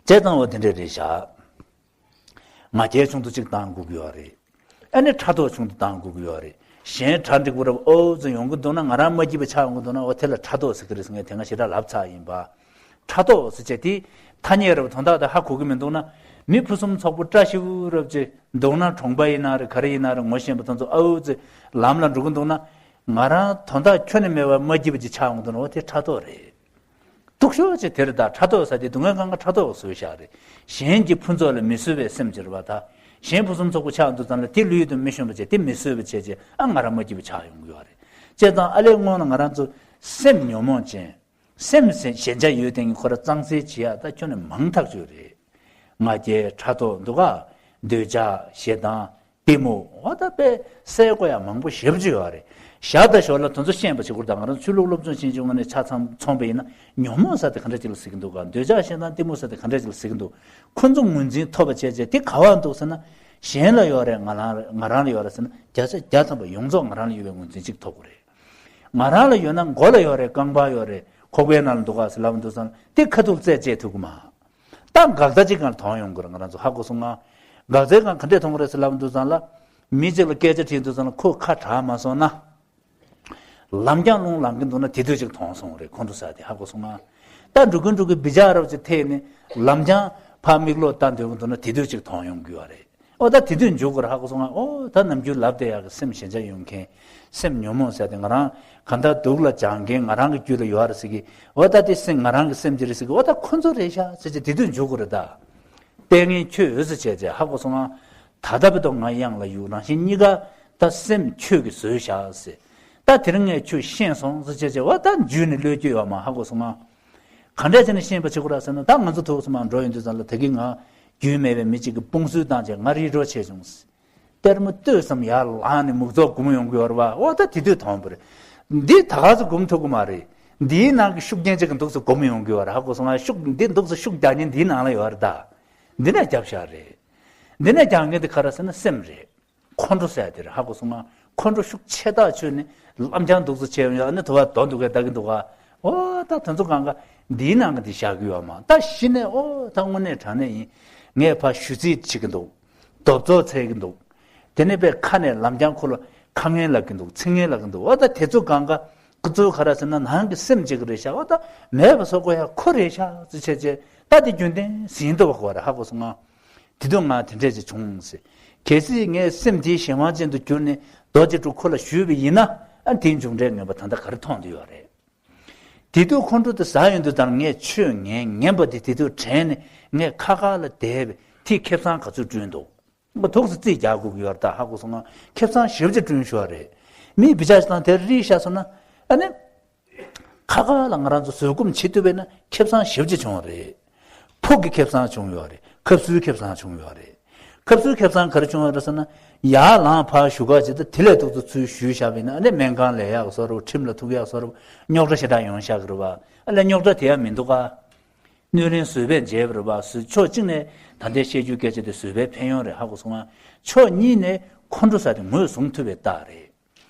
བྱས་ཙང་འོ་དེ་འདྲས་རེད་ཤག། ང་རྒྱལ་ཆུང་དུ་ཅིག་བཏང་དགོས་ཀྱི་ཡོད་རེད། ཨ་ནི་ཕྲག་དོག་ཆུང་དུ་བཏང་དགོས་ཀྱི་ཡོད་རེད། གཞན་གྲ་འགྲིག་པོ་རབ་ཨོ་ཙི་ཡོང་གི་འདུག་ན་ང་རང་མ་སྐྱིད་པ་ཆགས་ཡོང་གི་འདུག་ན་འོ་དེ་ལ་ཕྲག་དོག་ཟེར་གི་རེད་ཟེར། ངས་དེ་སྔ་ཞེ་དྲག་ལབ་ཚར་ཡིན་པ། ཕྲག་དོག་ཟེར་བྱས་དེ་ཐ་སྙད་རབ་དོན་དག་དེ་ཧ་གོ་གི་མི་འདུག་ན། མི་ཕུན་སུམ་ཚོགས་པོ་བཀྲ་ཤིས་པོ་རབ་ཅིག་འདུག་ན་གྲོང་པ་ཡིན་ན་རེད་ག་རེ་ཡིན་ན་རེད་ངོ་ཤེས་པ་དེ་ཚོ་ཨོ་ཙི་ལམ་ལ་འགྲོ་གི་འདུག་ན། ང་རང་དོན་དག་ཁྱོན་ནས་མེད་པར་མ་སྐྱིད་པ་ཅིག་ཆགས་ཡོང་གི་འདུག་ན་འོ་དེ་ཕྲག་དོག་རེད། སྡུག་ཤོས་ཅིག་དེ་རེད་ད། ཕྲག་དོག་ཟེར་དེ་སྡུག་བསྔལ་གང་ག་ཕྲག་དོག་བཟོས་བཞག་རེད། གཞན་གྱི་ཕུན་ཚོགས་ལ་མི་བཟོད་པའི་སེམས་ཅིག་རེད་བ་ད། གཞན་ཕུན་སུམ་ཚོགས་པོ་ཆགས་འདུག་ཙང་ལ་དེ་ལུས་དུ་མི་ཤོང་བ་བྱས་དེ་མི་བཟོད་པ་བྱས་བྱས་ཨ་ང་རང་མ་སྐྱིད་པ་ཆགས་ཡོང་གི་ཡོད་རེད། བྱས་ཙང་ཨ་ལས་སྔོན་ལ་ང་རང་ཚོ་སེམས་ཉོན་མོངས་ཅན། སེམས་ཞན་ཆ་ཡོད་དེ་ཁོ་ར་གཙང་སེལ་བྱེད་ཡག་ད་ཁྱོན་ནས་མང་ཐག་ཆོད་རེད། ང་རྒྱལ་ཕྲག་དོག་འདུག་ག། འདོད་ཆགས་ཞེ་སྡང་གཏི་མུག་འོ་ད་དཔེ་སེལ་དགོས་ཡག་མང་པོ་ཞེ་པོ་ཅིག་ཡོད་རེད། ཞར་དང་ཞོར་ལ་དེ་ཚོ་ཤེས་པ་བྱེད་དགོས་རེད་ད། ང་རང་ཆོས་ལུགས་སློབ་སྦྱོང་ཕྱིན་ཅིག་ངོས་ནས་ཆ་ཚང་མཚོན་པ་ཡིན་ན་ཉོན་མོངས་ཟེར་དེ་ག་འདྲ་ཅིག་ལ་ཟེར་གྱི་འདུག་ག། འདོད་ཆགས་ཞེ་སྡང་གཏི་མུག་ཟེར་དེ་ག་འདྲ་ཅིག་ལ་ཟེར་གྱི་འདུག། ཁོ་ཚོ་ངོས་འཛིན་ཐོབ་པ་བྱས་བྱས་དེ་ག་བ་འདུག་ཟེར་ན། གཞན་ལ་ཡོད་རེད། ང་རང་ང་རང་ལ་ཡོད་རེད་ཟེར་ན་བརྒྱ་ཆ་བརྒྱ་ཐམ་པ་ཡོངས་རྫོགས་ང་རང་ལ་ཡོད་པའི་ངོས་འཛིན་ཅིག་ཐོབ་དགོས་རེད། ང་རང་ལ་ཡོད་ན་མགོ་ལ་ཡོད་རེད། རྐང་པ་ཡོད་རེད། ཁོག་པའི་ནང་ལ་འདུག་ག་ཟེར་ལབ་འདུག་ཙང་དེ་ཁ་ཐུག་རྩད་བཅད་ཐུབ་ཀྱི་མ། ད་འགག་རྩ་གཅིག་སྒང་ལ་དོན་ཡོང་གི་རེད། ང་རང་ཚོ་ཧ་གོ་སོང་ང་། འགག་རྩའི་སྒང་ག་འདྲས་མཐོང་གི་རེད་ཟེར་ལབ་འདུག་ཙང་ལ། མི་གཅིག་ལ་སྐད་ཆ་དྲིས་འདུག་ཙང་ལ་ཁོ་ཁ་གྲག་མ་སོང་ན། ལམ་རྐྱང་རླུང་ལངས་ཀྱི་འདུག་ན་དེ་དུས་གཅིག་མཐོང་སོང་རེད། ཁོང་ཁྲོ་ཟ་དེ་ཧ་གོ་སོང་ང་། ད་འགྲོ་གིན་འགྲོ་གིན་བི་ཅག་རབ་ཅིག་ཐེག་ནས་ལམ་རྐྱང་ཕར་མིག་ལོག་ལྟ་འདོད་ཀྱི་འདུག་ན་དེ་དུས་གཅིག་མཐོང་ཡོང་གི་ཡོད་རེད། ཨོ་ད་དེ་དུས་འཇུག་དགོས་རེད། ཧ་གོ་སོང་ང་། ཨོ་ད་ནམ་རྒྱུན་ལབ་བསྡད་ཡག་གི་སེམས་ཞེན་ཆགས་ཡོད་མཁན། སེམས་ཉོན་མོངས་ཟེར་དེ་ང་རང་གང་ལྟར་སྡུག་ལ་སྦྱང་མཁན་ང་རང་གི་རྒྱུད་ལ་ཡོད་རེད་ཟེར་གི། ཨོ་ད་དེ་སེམས་ང་རང་གི་སེམས་ཀྱི་རེད་ཟེར་གི། ཨོ་ད་ཁོ་ཚོ་རེད་ཤག་ཟེར་བྱས་དེ་དུས་འཇུག་དགོས་རེད་ད། ལྟས་ངན་ཁྱོད་འོད་ཟེར་བྱས་བྱས། ཧ་གོ་སོང་ང་། ད་ལྟ་བའི་ཐོག་ང་གཡང་ལ་གཡུག་རང་བཞིན་གཉིས་ཀ་ད་སེམས་ཁྱོད་ཀྱིས་བཟོས་བཞག་ཟེར། ད་དེ་རིང་ངས་ཁྱོད་ཤེས་སོང་ཟེར་བྱས་བྱས། ཨོ་ད་འཇུས་ནས་གློད་རྒྱུ་ཡོད་མ། ཧ་གོ་སོང་ང་། ག་འདྲས་བྱས་ནས་ཤེས་པ་བྱེད་དགོས་ར་ཟེར་ན། ད་ང་ཚོ་ཐུགས་སུ་མ་འགྲོ་ཡོང་དུས་ཙམ་ལ་ད་གིན་ང་རྒྱུས་མེད་པའི་མི་གཅིག་གིས་དཔུང་གསོས་བཏང་བྱས་ང་རིལ་འགྲོ་བྱས་བྱུང་། གཏེར་མ་ལྟོས་སམ་ཡར་ལངས་ནས་མུ་ཚང་སྒུམ་ཡོང་གི་ཡོད་རེད་པ། ཨོ་ད་དེ་དུས་མཐོང་བ་རེད། འདི་ད་ག་ཚོད་སྒུམ་ཐུབ་ཀྱི་མ་རེད། འདིའི་ནང་གི་ཤུགས་རྐྱེན་གཅིག་གིས་འདུག་སེ་སྒུམ་ཡོང་གི་ཡོད་རེད། ཧ་གོ་སོང་ང་། ཤུགས་འདི་འདུག་སེ་ཤུགས་རྒྱག་མཁན་འདིའི་ནང་ལ་ཡོད་རེད་ད། འདི་ནས་རྒྱབ་བཞག་རེད། འདི་ནས་རྒྱག་མཁན་དེ་ག་རེ་ཟེར་ན་སེམས་རེད། ཁོང་ཁྲོ་ཟེར་དེ་རེད། ཧ་གོ་སོང་ང་། ཁོང་ཁྲོ་ཤུགས་ཆེ་ཐག་ཆོད་ནས་ལམ་རྐྱང་འདུག་སེ་བྱས་ཡོང་ཡ་ནི། དུ་བ་དོ་འདུག་གས་ལྟ་གི་འདུག་ག། ཨོ་ད་དེ་ཚོ་གང་ག་འདིའི་ནང་གི་འདི་བཞག་གི་ཡོད་མ། ད་གཞི་ནས་ཨོ་ད་དངོས་གནས་དྲང་གནས་ཡིན། ངས་ཕར་ཞུ་རྩིས་བྱེད་ཀྱི་འདུག། རྡོབ་ཚོགས་འཚལ་གྱི་འདུག། དེ་ནས་པའི་ཁ་ནས་ལམ་རྐྱང་ཁོ་ལ་ཁ་ངན་ལབ་ཀྱི་འདུག། ཚིག་ངན་ལབ་ཀྱི་འདུག། ཨོ་ད་དེ་ཚོ་གང་ག་ཁོ་ཚོ་ག་རེ་ཟེར་ན་ནང་གི་སེམས་གཅིག་རེད་ཤག། ཨོ་ད་མེད་པ་བཟོ་དགོས་ཡ་ཁོ་རེད་ཤག་ཟེར་བྱས་བྱས། ད་དེ་རྒྱུན་ལྡན་ཟིན་འདུག་པ་གོ་ར། ཧ་གོ་སོང་ང་། དེ་དུས་ང་དེ་འདྲས་ཅིག་བྱུང་ཟེར། གལ་སྲིད་ངས་སེམས་དེའི་གཞན་དབང་ཅན་དུ་གྱུར་ནས་རྡོ་རྗེ་དྲུག་ཁོ་ལ་ཞུས་པ་ཡིན་ན། ཨ་དེའི་མཇུག་འབྲས་ངན་པ་ད་ལྟ་ག་རེ་མཐོང་དུ་ཡོད་རེད། དེ་དུས་ཁོང་ཁྲོ་དེ་ཟ་ཡོང་དུས་ཙམ་ངས་ཆོས་ངན་ངན་པ་དེ་དེ་དུས་དྲན་ནས་ངས་ཁ་ཁ་ལ་བསྡད་པའི་དེ་ཁེ་བཟང་ག་ཚོད་བསྐྲུན་འདུག། ཐུགས་སུ་རྩིས་རྒྱག་དགོས་ཀྱི་ཡོད་རེད་ད། ཧ་གོ་སོང་ང་། ཁེ་བཟང་ཞེ་པོ་ཅིག་བསྐྲུན་ཤོར་བ་རེད། མིས་བི་ཅག་ཞིག་དང་དེར་རིལ་བཞག་སོང་ན། ཨ་ནི། ཁ་ཁ་ལ་ང་རང་ཚོ་བཟོད་སྒོམ་བྱེད་ཐུབ་པས་ན་ཁེ་བཟང་ཞེ་པོ་ཅིག་བྱུང་བ་རེད། ཕུགས་ཀྱི་ཁེ་བཟང་བྱུང་ཡོད་རེད། སྐབས་སུའི་ཁེ་བཟང་བྱུང་ཡོད་རེད། སྐབས་སུའི་ཁེ་བཟང་ག་རེ་བྱུང་ཡོད་རེད་ཟེར་ན། ཡར་ལངས་ཕར་བཞུགས་ཁ་ཅིག་ད་དེ་ལས་ཏོག་ཙམ་ཚུར་བཞུགས་བཞག་པ་ཡིན་ན། ཨ་ནི་སྨན་ཁང་ལས་ཡག་བཟོ་རུ། ཁྲིམས་ལ་ཐུག་ཡག་བཟོ་རུ། རྙོག་དྲ་ཞེ་དྲག་ཡོང་བཞག་གི་རེད་པ། ཨ་ལས་རྙོག་དྲ་དེ་ཡང་མི་འདུག་ག། སྣོད་རིང་བཟོད་པས་འཇལ་བ་རེད་པ། བཟོད། ཕྱོགས་གཅིག་ནས་ད་ལྟའི་བཤད་རྒྱུའི་སྐད་ཆ་དེ་བཟོད་པའི་ཕན་ཡོན་རེད། ཧ་གོ་སོང་ང་། ཕྱོགས་གཉིས་ནས་ཁོང་ཁྲོ་ཟ་དེ་ངོས་བཟུང་ཐུབ་པའི་རྟགས་རེད།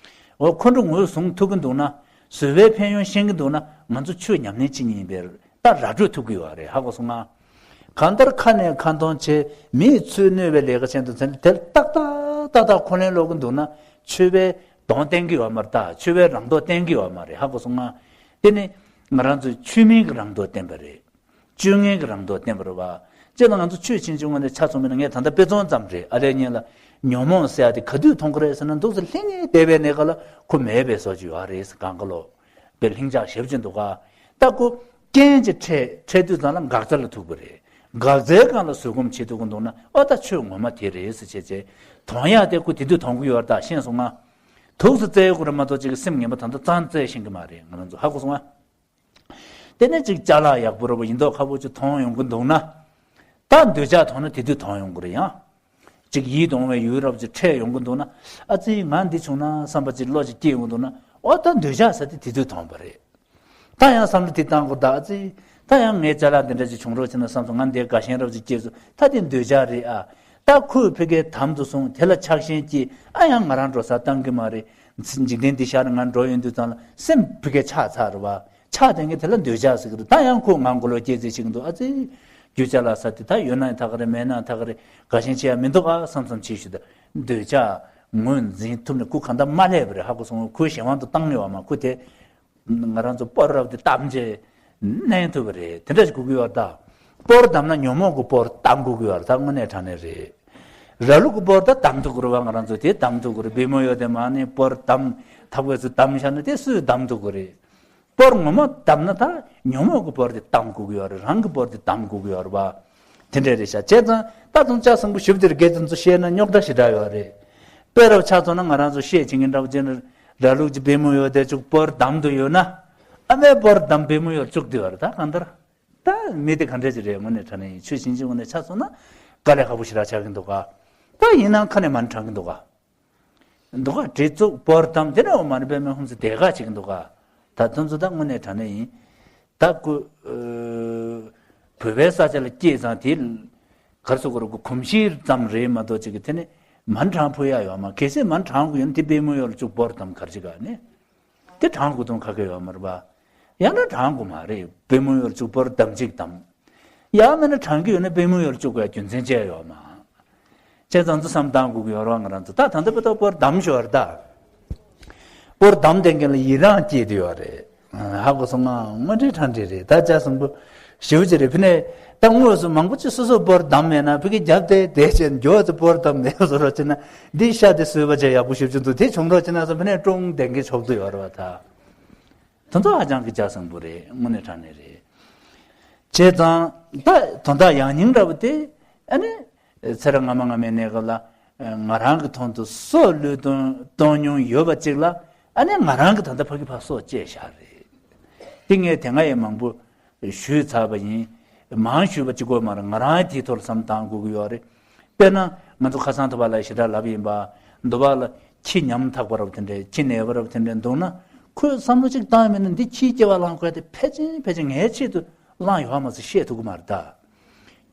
འོ་ཁོང་ཁྲོ་ངོས་བཟུང་ཐུབ་ཀྱི་འདུག་ན། བཟོད་པའི་ཕན་ཡོན་ཤེས་ཀྱི་འདུག་ན། ང་ཚོ་ཆོས་ཉམས་ལེན་བྱེད་མཁན་ཡིན་པའི་རྟགས་ར་སྤྲོད་ཐུབ་ཀྱི་ཡོད་རེད། ཧ་གོ་སོང་ང་། གང་ལྟར་ཁ་ནས་ཁ་འདོན་བྱས། མིས་ཚུར་གནོད་པའི་ལས་ཀ་བྱས་འདུག་ཟེར་ནས་དེར་ཏག་ཏག་ཏག་ཏག་འཁོན་ལན་སློག་གི་འདུག་ན། ཆོས་པས་གདོང་བསྟན་གྱི་ཡོད་མ་རེད་ད། ཆོས་པས་རང་མདོག་བསྟན་གྱི་ཡོད་མ་རེད། ཧ་གོ་སོང་ང་། དེ་ནི་ང་རང་ཚོའི་ཆོས་མིན་གྱི་རང་མདོག་བསྟན་པ་རེད། སྤྱོད་ངན་གྱི་རང་མདོག་བསྟན་པ་རེད་པ། སྤྱིར་ན་ང་ཚོ་ཆོས་ཕྱིན་ཆད་དངོས་གནས་ཆ་མཚོན་པ་ཡིན་ན། ངས་ད་ལྟ་དཔེ་མཚོན་ཙམ་རེད། ཨ་ལས་ཉིན་ལ་ཉོན་མོངས་ཟེར་ཡ་དེ་ག་དུས་མཐོང་གི་རེད་ཟེར་ན། འདུག་སེ་ལྷིང་ངེ་བསྡད་པའི་གནས་སྐབས་ལ་ཁོ་མེད་པའི་བཟོ་ཅིག་ཡོད་རེད་ཟེར། གང་ག་ལོ་པའི་ལྷིང་འཇགས་ཞེ་པོ་ཅིག་འདུག་ག། ད་ཁོ་རྐྱེན་ཅིག་འཕྲད། འཕྲད་དུས་ཙམ་ལ་འགག་རྩ་ལ་ཐུག་པ་རེད། འགག་རྩའི་སྒང་ལ་བཟོད་སྒོམ་བྱེད་ཐུབ་ཀྱི་འདུག་ན། ཨོ་ད་ཆོས་ངོ་མ་དེ་རེད་ཟེར་བྱས་བྱས་མཐོང་ཡ་དེ་ཁོ་དེ་དུས་མཐོང་གི་ཡོད་རེད་ད། ཤེས་སོང་ང་། ཐུགས་སུ་བརྩེ་དགོས་རེད་མ་གཏོགས་ཅིག་གི་སེམས་ངན་པ་ད་ལྟ་རྩ་ནས་བརྩེ་ཤེས་ཀྱི་མ་རེད། ང་རང་ཚོ། ཧ་གོ་སོང་ང་། དེ་ནས་ཅིག་ཅ་ལག་ཡག་པོ་རེད་པ། ཡིན་མདོག་ཁ་པོ་ཅིག་མཐོང་ཡོང་གི་འདུག་ན། ད་འདོད་ཆགས་མཐོང་ན་དེ་དུས་མཐོང་ཡོང་གི་རེད། ཡང་ཅིག་ཡིད་དུ་འོང་བའི་ཡུལ་རབ་ཅིག་འཕྲད་ཡོང་གི་འདུག་ན། ཨ་ཙི་ང་འདི་བྱུང་ན་བསམ་པ་ཅིག་བློ་ཅིག་སྐྱེ་ཡོང་གི་འདུག་ན། ཨོ་ད་འདོད་ཆགས་ཟེར་དེ་དེ་དུས་མཐོང་བ་རེད། ད་ཡང་བསམ་བློ་དེ་བཏང་དགོས། ད་ཨ་ཙི། ད་ཡང་ངའི་ཅ་ལག་འདི་འདྲ་ཅིག་བྱུང་རོགས་བྱས་ན་བསམ་སོང་། ང་འདིར་དགའ་ཞེན་རབ་ཅིག་སྐྱེས་སོང་། ད་དེ་འདོད་ཆགས་རེད་ཨ། ད་ཁོས་ཕ་གིར་དམ་དུ་བཟུང་། དེ་ལ་ཆགས་ཞེན་སྐྱེས། ཨ་ཡང་ང་རང་འགྲོ་སར་བཏང་གི་མ་རེད། འཇིག་རྟེན་འདི་ཤར་ནས་ང་འགྲོ་ཡོང་དུས་ཙམ་ལ་སེམས་ཕ་གིར་ཆགས་ཚར་རེད་པ། ཆགས་དེ་ངས་དེ་ལ་འདོད་ཆགས་ཟེར་གི་འདུག། ད་ཡང་ཁོས་ང་མགོ་ལོག་སྐྱེལ་རྩིས་བྱེད་ཀྱི་འདུག། ཨ་ཙི། རྒྱུ་ཅ་ལག་ཟེར་དེ་ད་ཡོད་ན་ཡང་ད་ག་རེད། མེད་ན་ཡང་ད་ག་རེད། དགའ་ཞེན་བྱེད་ཡ་མི་འདུག་ཨ་བསམ་བསམ་བྱེད་ཞུ། ད་འདོད་ཆགས་ངོས་འཛིན་ཐུབ་ནས་ཁོ་གང་ལྟར་མ་སླེབས་པ་རེད། ཧ་གོ་སོང་། ཁོའི་གཞན་དབང་དུ་བཏང་ཡོད་པ་མ། ཁོ་དེ་ང་རང་ཚོ་སྤོར་རབ་དེ་བསྡམས་བྱས་མནན་ཐུབ་པ་རེད། དེ་འདྲ་ཞིག་དགོས་ཀྱི་ཡོད་རེད་ད། སྤོར་བསྡམས་ན་ཉོན་མོངས་ཀྱི་སྤོར་བསྡམ་དགོས་ཀྱི་ཡོད་རེད་ད། དངོས་གནས་དྲང་གནས་རེད། ར་ལུག་གི་སྤོར་ད་བསྡམ་ཐུབ་ཀྱི་རེད་པ། ང་རང་ཚོ་དེ་བསྡམ་ཐུབ་ཀྱི་རེད། པུས་མོ་ཡོད་དེ་མ་ནི་སྤོར་བསྡམས། ཐག་པས་ཚུར་བསྡམས་བཞག་ན་དེ་སུས་བསྡམ་ཐུབ་ཀྱི་རེད། སྤོར་ངོ་མ་བསྡམས་ན་ད་ཉོན་མོངས་ཀྱི་སྤོར་དེ་བསྡམ་དགོས་ཀྱི་ཡོད་རེད། རང་གི་སྤོར་དེ་བསྡམ་དགོས་ཀྱི་ཡོད་རེད་པ། དེ་འདྲ་རེད་ཤག། བྱས་ཙང་ད་དུང་ལྕགས་བཟང་པོ་ཞིབ་དེར་རྒྱས་ཙམ་ཚོ་བཤད་ན་རྙོག་དྲ་ཞེ་དྲག་ཡོད་རེད། དཔེ་རབ་ཆ་མཚོན་ན་ང་རང་ཚོ་བཤད་བྱེད་མཁན་འདྲ་བོ་བྱས་ན། ར་ལུག་ཅིག་པུས་མོ་ཡོད་དེ་ཅིག་སྤོར་བསྡམས་འདུག་ཡོད་ན། ཨ་མའི་སྤོར་བསྡམས་པུས་མོ་ཡོད་བཅུག་བསྡད་ཡོད་རེད་ད། གང་ལྟར་ད་མི་དེ་ག་འདྲ་ཅིག་རེད། དངོས་གནས་དྲང་གནས་ཡིན། ཆོས་ཕྱིན་ཆད་དངོས་གནས་ཆ་མཚོན་ན་དཀའ་ལས་ཁག་པོ་ཞེ་དྲག་ཆགས་ཀྱི་འདུག་ག། ད་ཡིན་ནའང་ཁ་ནས་མ་ཎི་བགྲང་གི་འདུག་ག། འདུག་ག། གྲི་བཙུགས་སྤོར་བསྡམས། དེ་ནས་འོ་མ་ཎི་པདྨེ་ཧཱུྃ་ཟེར་དེ་ག་བྱེད་ཀྱི་འདུག་ག། ད་དེ་ཚོ་ད་དངོས་གནས་དྲང་གནས་ཡིན། ད་ཁོ་ཨ་བོད་པའི་ས་ཆ་ལ་སྐྱེས་ཙང་དེ་ག་རེ་ཟེར་དགོས་རེད། ཁོ་གོམས་གཤིས་ཙམ་རེད་མ་གཏོགས་ཅིག་གི་དེ་ནས་མ་ཎི་བགྲང་ཕོད་ཡ་ཡོད་མ། གལ་སྲིད་མ་ཎི་བགྲང་དགོས་ཡོད་ན་དེ་པུས་མོ་ཡོད་ལ་བཅུག་སྤོར་བསྡམས་ག་རེ་བྱེད་ག་ནི། དེ་བགྲང་དགོས་དོན་ག་གེ་ཡོད་མ་རེད་པ། ཡང་ན་བགྲང་དགོས་མ་རེད། པུས་མོ་ཡོད་ལ་བཅུག་སྤོར་བསྡམས་གཅིག་བསྡམས། ཡང་མིན་ན་བགྲང་གི་ཡོད་ན་པུས་མོ་ཡོད་ལ་བཅུག་དགོས་ཡ་རྒྱུ་མཚན་ཅི་ཡང་ཡོད་མ། བྱས་ཙང་ཚོ་བསམ་བཏང་དགོས་ཀྱི་ཡོད་རེད་པ། ང་རང་ཚོ་ད་ད་ལྟ་བར་དུ་སྤོར་བསྡམས་ཤོར་ད། སྤོར་བསྡམས་བསྡད་མཁན་ལ་ཡི་རངས་སྐྱེས་བསྡད་ཡོད་རེད། ཧ་གོ་སོང་ང་། དངོས་འབྲེལ་དྲང་འབྲེལ་རེད། ད་ལྕགས་བཟང་པོ་ཞེ་པོ་ཅིག་རེད། ཕ་ནས་ ད་དངོས་སུ་མང་པོ་ཅིག་སོ་སོ་སྤོར་བསྡམས་མེད་ན་ཕ་གི་རྒྱབ་དེ་དེ་བྱས་མགྱོགས་ཙམ་སྤོར་བསྡམས་མེད་བཟོ་རོགས་བྱས་ན་འདི་ཤ་དེ་བཟོས་པ་བྱས་ཡག་པོ་ཞེ་པོ་ཅིག་འདུག་དེ་བྱུང་རོགས་བྱས་ན་བསམ་ཕ་ནས་ཀྲུང་ལྡན་གྱི་ཆོག་ཏུ་ཡོད་རེད་བ་ད། དོན་དག་ཧ་ཅང་གི་ལྕགས་བཟང་པོ་རེད། དངོས་གནས་དྲང་གནས་རེད། བྱས་ཙང་ད་དོན་དག་ཡང་སྙིང་འདྲ་བོ་དེ་ཨ་ནི་ཚེ་རབས་སྔ་མ་སྔ་མའི་གནས་སྐབས་ལ་ང་རང་གི་དོན་དུ་སྲོག་བློས་གཏོང་གཏོང་མྱོང་ཡོད་པ་ཅིག་ལ་ཨ་ནི་ང་རང་གི་ད་ལྟ་ཕ་གི་ཕར་སྲོག་བཅད་བཞག་རེད། དེ་ངས་དེ་སྔ་ཡང་མང་པོ་ཞུས་ཚར་བ་ཡིན། མང་ཞུས་པ་གཅིག་པོ་མ་རེད། ང་རང་དེའི་ཐོག་ལ་བསམ་བཏང་དགོས་ཀྱི་ཡོད་རེད། དཔེར་ན་ང་ཚོ་ཁ་སང་ཐུབ་པ་ལ་ཞེ་དྲག་ལབ་ཡིན་པ། འདུག་པ་ལ་ཁྱི་ཉམ་ཐག་པ་རབ་དེ་འདྲས་ཁྱི་ནད་པ་རབ་དེ་འདྲས་འདུག་ན་ཁོས་བསམ་བློ་གཅིག་བཏང་མེད་ན་འདི་ཁྱིའི་སྐྱེ་བ་བླང་དགོས་ཏེ་ཕལ་ཆེར་ཕལ་ཆེར་ངའི་ཆེད་དུ་བླངས་ཡོད་མ་ཟེར་བཤད་ཐུབ་ཀྱི་མ་རེད་ད།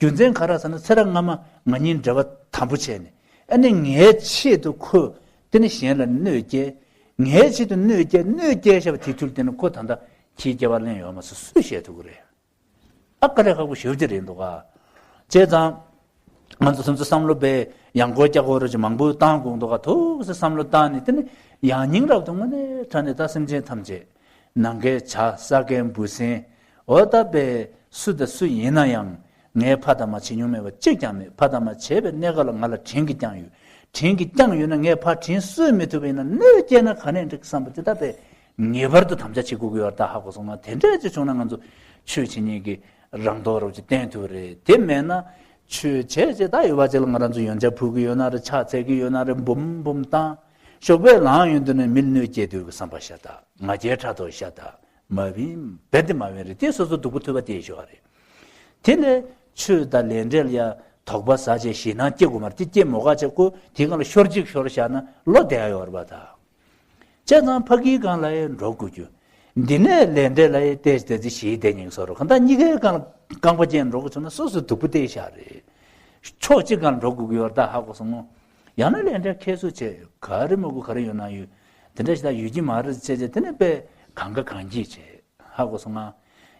རྒྱུ་མཚན་ག་རེ་ཟེར་ན་ཚེ་རབས་སྔ་མ་ང་གཉིས་འབྲེལ་བ་དམ་པོ་བྱས་ནས་ཨ་ནི་ངའི་ཆེད་དུ་ཁོས་དེ་ནི་གཞན་ལ་གནོད་སྐྱེལ། ངའི་ཆེད་དུ་གནོད་སྐྱེལ་གནོད་སྐྱེལ་བྱས་པ་དེ་ཐུལ་དེ་ནི་ཁོ་ད་ལྟ་ཁྱིའི་སྐྱེ་བ་ལེན་ཡོད་མ་ཟེར་སུས་བཤད་ཐུབ་ཀྱི་རེད། ཨ་དཀའ་ལས་ཁག་པོ་ཞེ་པོ་ཅིག་རེད་འདུག་ག་བྱས་ཙང་། ང་ཚོ་སོ་སོའི་བསམ་བློ་དཔེ་ཡང་སྒོས་ཀྱང་སྒོས་རོ་ཅིག་མང་པོ་བཏང་དགོས་འདུག་ག་ཐུགས་སུ་བསམ་བློ་བཏང་ནས་དེ་ནི་ཡང་སྙིང་རབ་ཏུ་དངོས་གནས་དྲང་གནས་ད་སེམས་ཅན་ཐམས་ཅད་ནམ་མཁའི་བྱ་ས་གའི་འབུ་སྲིན་འོ་ད་དཔེ་སུ་དང་སུ་ཡིན་ན་ཡང་ངས་ཕ་དང་མ་བྱེད་མྱོང་མེད་པ་གཅིག་ཀྱང་མེད། ཕ་དང་མ་བྱས་པའི་གནས་སྐབས་ལ་ང་ལ་དྲིན་གྱིས་བསྐྱངས་ཡོད། དྲིན་གྱིས་བསྐྱངས་ཡོད་ན་ངས་ཕར་དྲིན་གསོས་མི་ཐུབ་པ་ཡིན་ན་གནོད་སྐྱེལ་ན་ག་ནས་འགྲིག་བསམ་པ་དེ་ད་དཔེ་ངེས་པར་དུ་དམ་བཅའ་བྱེད་དགོས་ཀྱི་ཡོད་རེད་ད། ཧ་གོ་སོང་ང་། དེ་འདྲས་ཅིག་བྱུང་ན་ང་ཚོ་ཆོས་བྱེད་མཁན་གྱི་རང་རྟོགས་རབ་ཅིག་བསྟན་ཐུབ་རེད། དེ་མེད་ན་ཆོས་བྱས་བྱས་ད་ཡོད་པ་ཅིག་ལ་ང་རང་ཚོ་ཡོན་ཆབ་ཕུལ་གྱི་ཡོད་ན་རེད། ཕྱག་འཚལ་གྱི་ཡོད་ན་རེད། འབུམ་འབུམ་བཏང་། ཞོགས་པའི་ལངས་ཡོང་དུས་ནས་མི་ལ་གནོད་སྐྱེལ་དུས་ཀྱི་བསམ་པ་ཤ་སྟག་ང་རྒྱལ་ཕྲག་དོག་ཤ་སྟག་མ་བིན་རྦད་དེ་མ་བིན་རེད། དེ་སོ་སོ་སྡུག་པོ་ཐུབ་པ་དེ་ཤོར་བ་རེད། དེ་ལས་ཆོས་དང་ལས་འབྲས་ལ་ཡ་དོགས་པ་ཟ་བྱས་ཞེད་སྣང་སྐྱེ་དགོས་མ་རེད། དེ་སྐྱེ་མོ་ག་བྱས་ཁོ་དེའི་སྒང་ལ་ཤོར་གཅིག་ཤོར་བཞག་ན་བློ་བདེ་ཡ་ཡོད་རེད་པ་ད། བྱས་ཙང་ཕ་གིའི་སྒང་ལ་ཡང་འགྲོ་དགོས་རྒྱུ། འདི་ནས་ལས་འབྲས་ལ་ཡང་བལྟས་བལྟས་ཚེ་ཞེད་བསྡད་ཉེན་བཟོ་རོགས་གང་ལྟར་གཉིས་ཀའི་སྒང་ལ་རྐང་པ་བཅད་འགྲོ་དགོས་བྱུང་ན་སོ་སོ་སྡུག་པོ་བལྟས་བཞག་རེད། ཕྱོགས་གཅིག་སྒང་ལ་འགྲོ་དགོས་ཀྱི་ཡོད་རེད་ད། ཧ་གོ་སོང་ངོ་། ཡང་ན་ལས་འབྲས་ཁྱད་གསོད་བྱས་ག་རེ་མི་དགོས་ག་རེ་ཡོད་ན་ཡོད། དེ་འདྲ་ཞིག་ད་ཡོད་ཀྱི་མ་རེད་བྱས་བྱས་དེ་ནས་དཔེ་གང་ག་གང་གྱིས་བྱས། ཧ་གོ་སོང་ང་།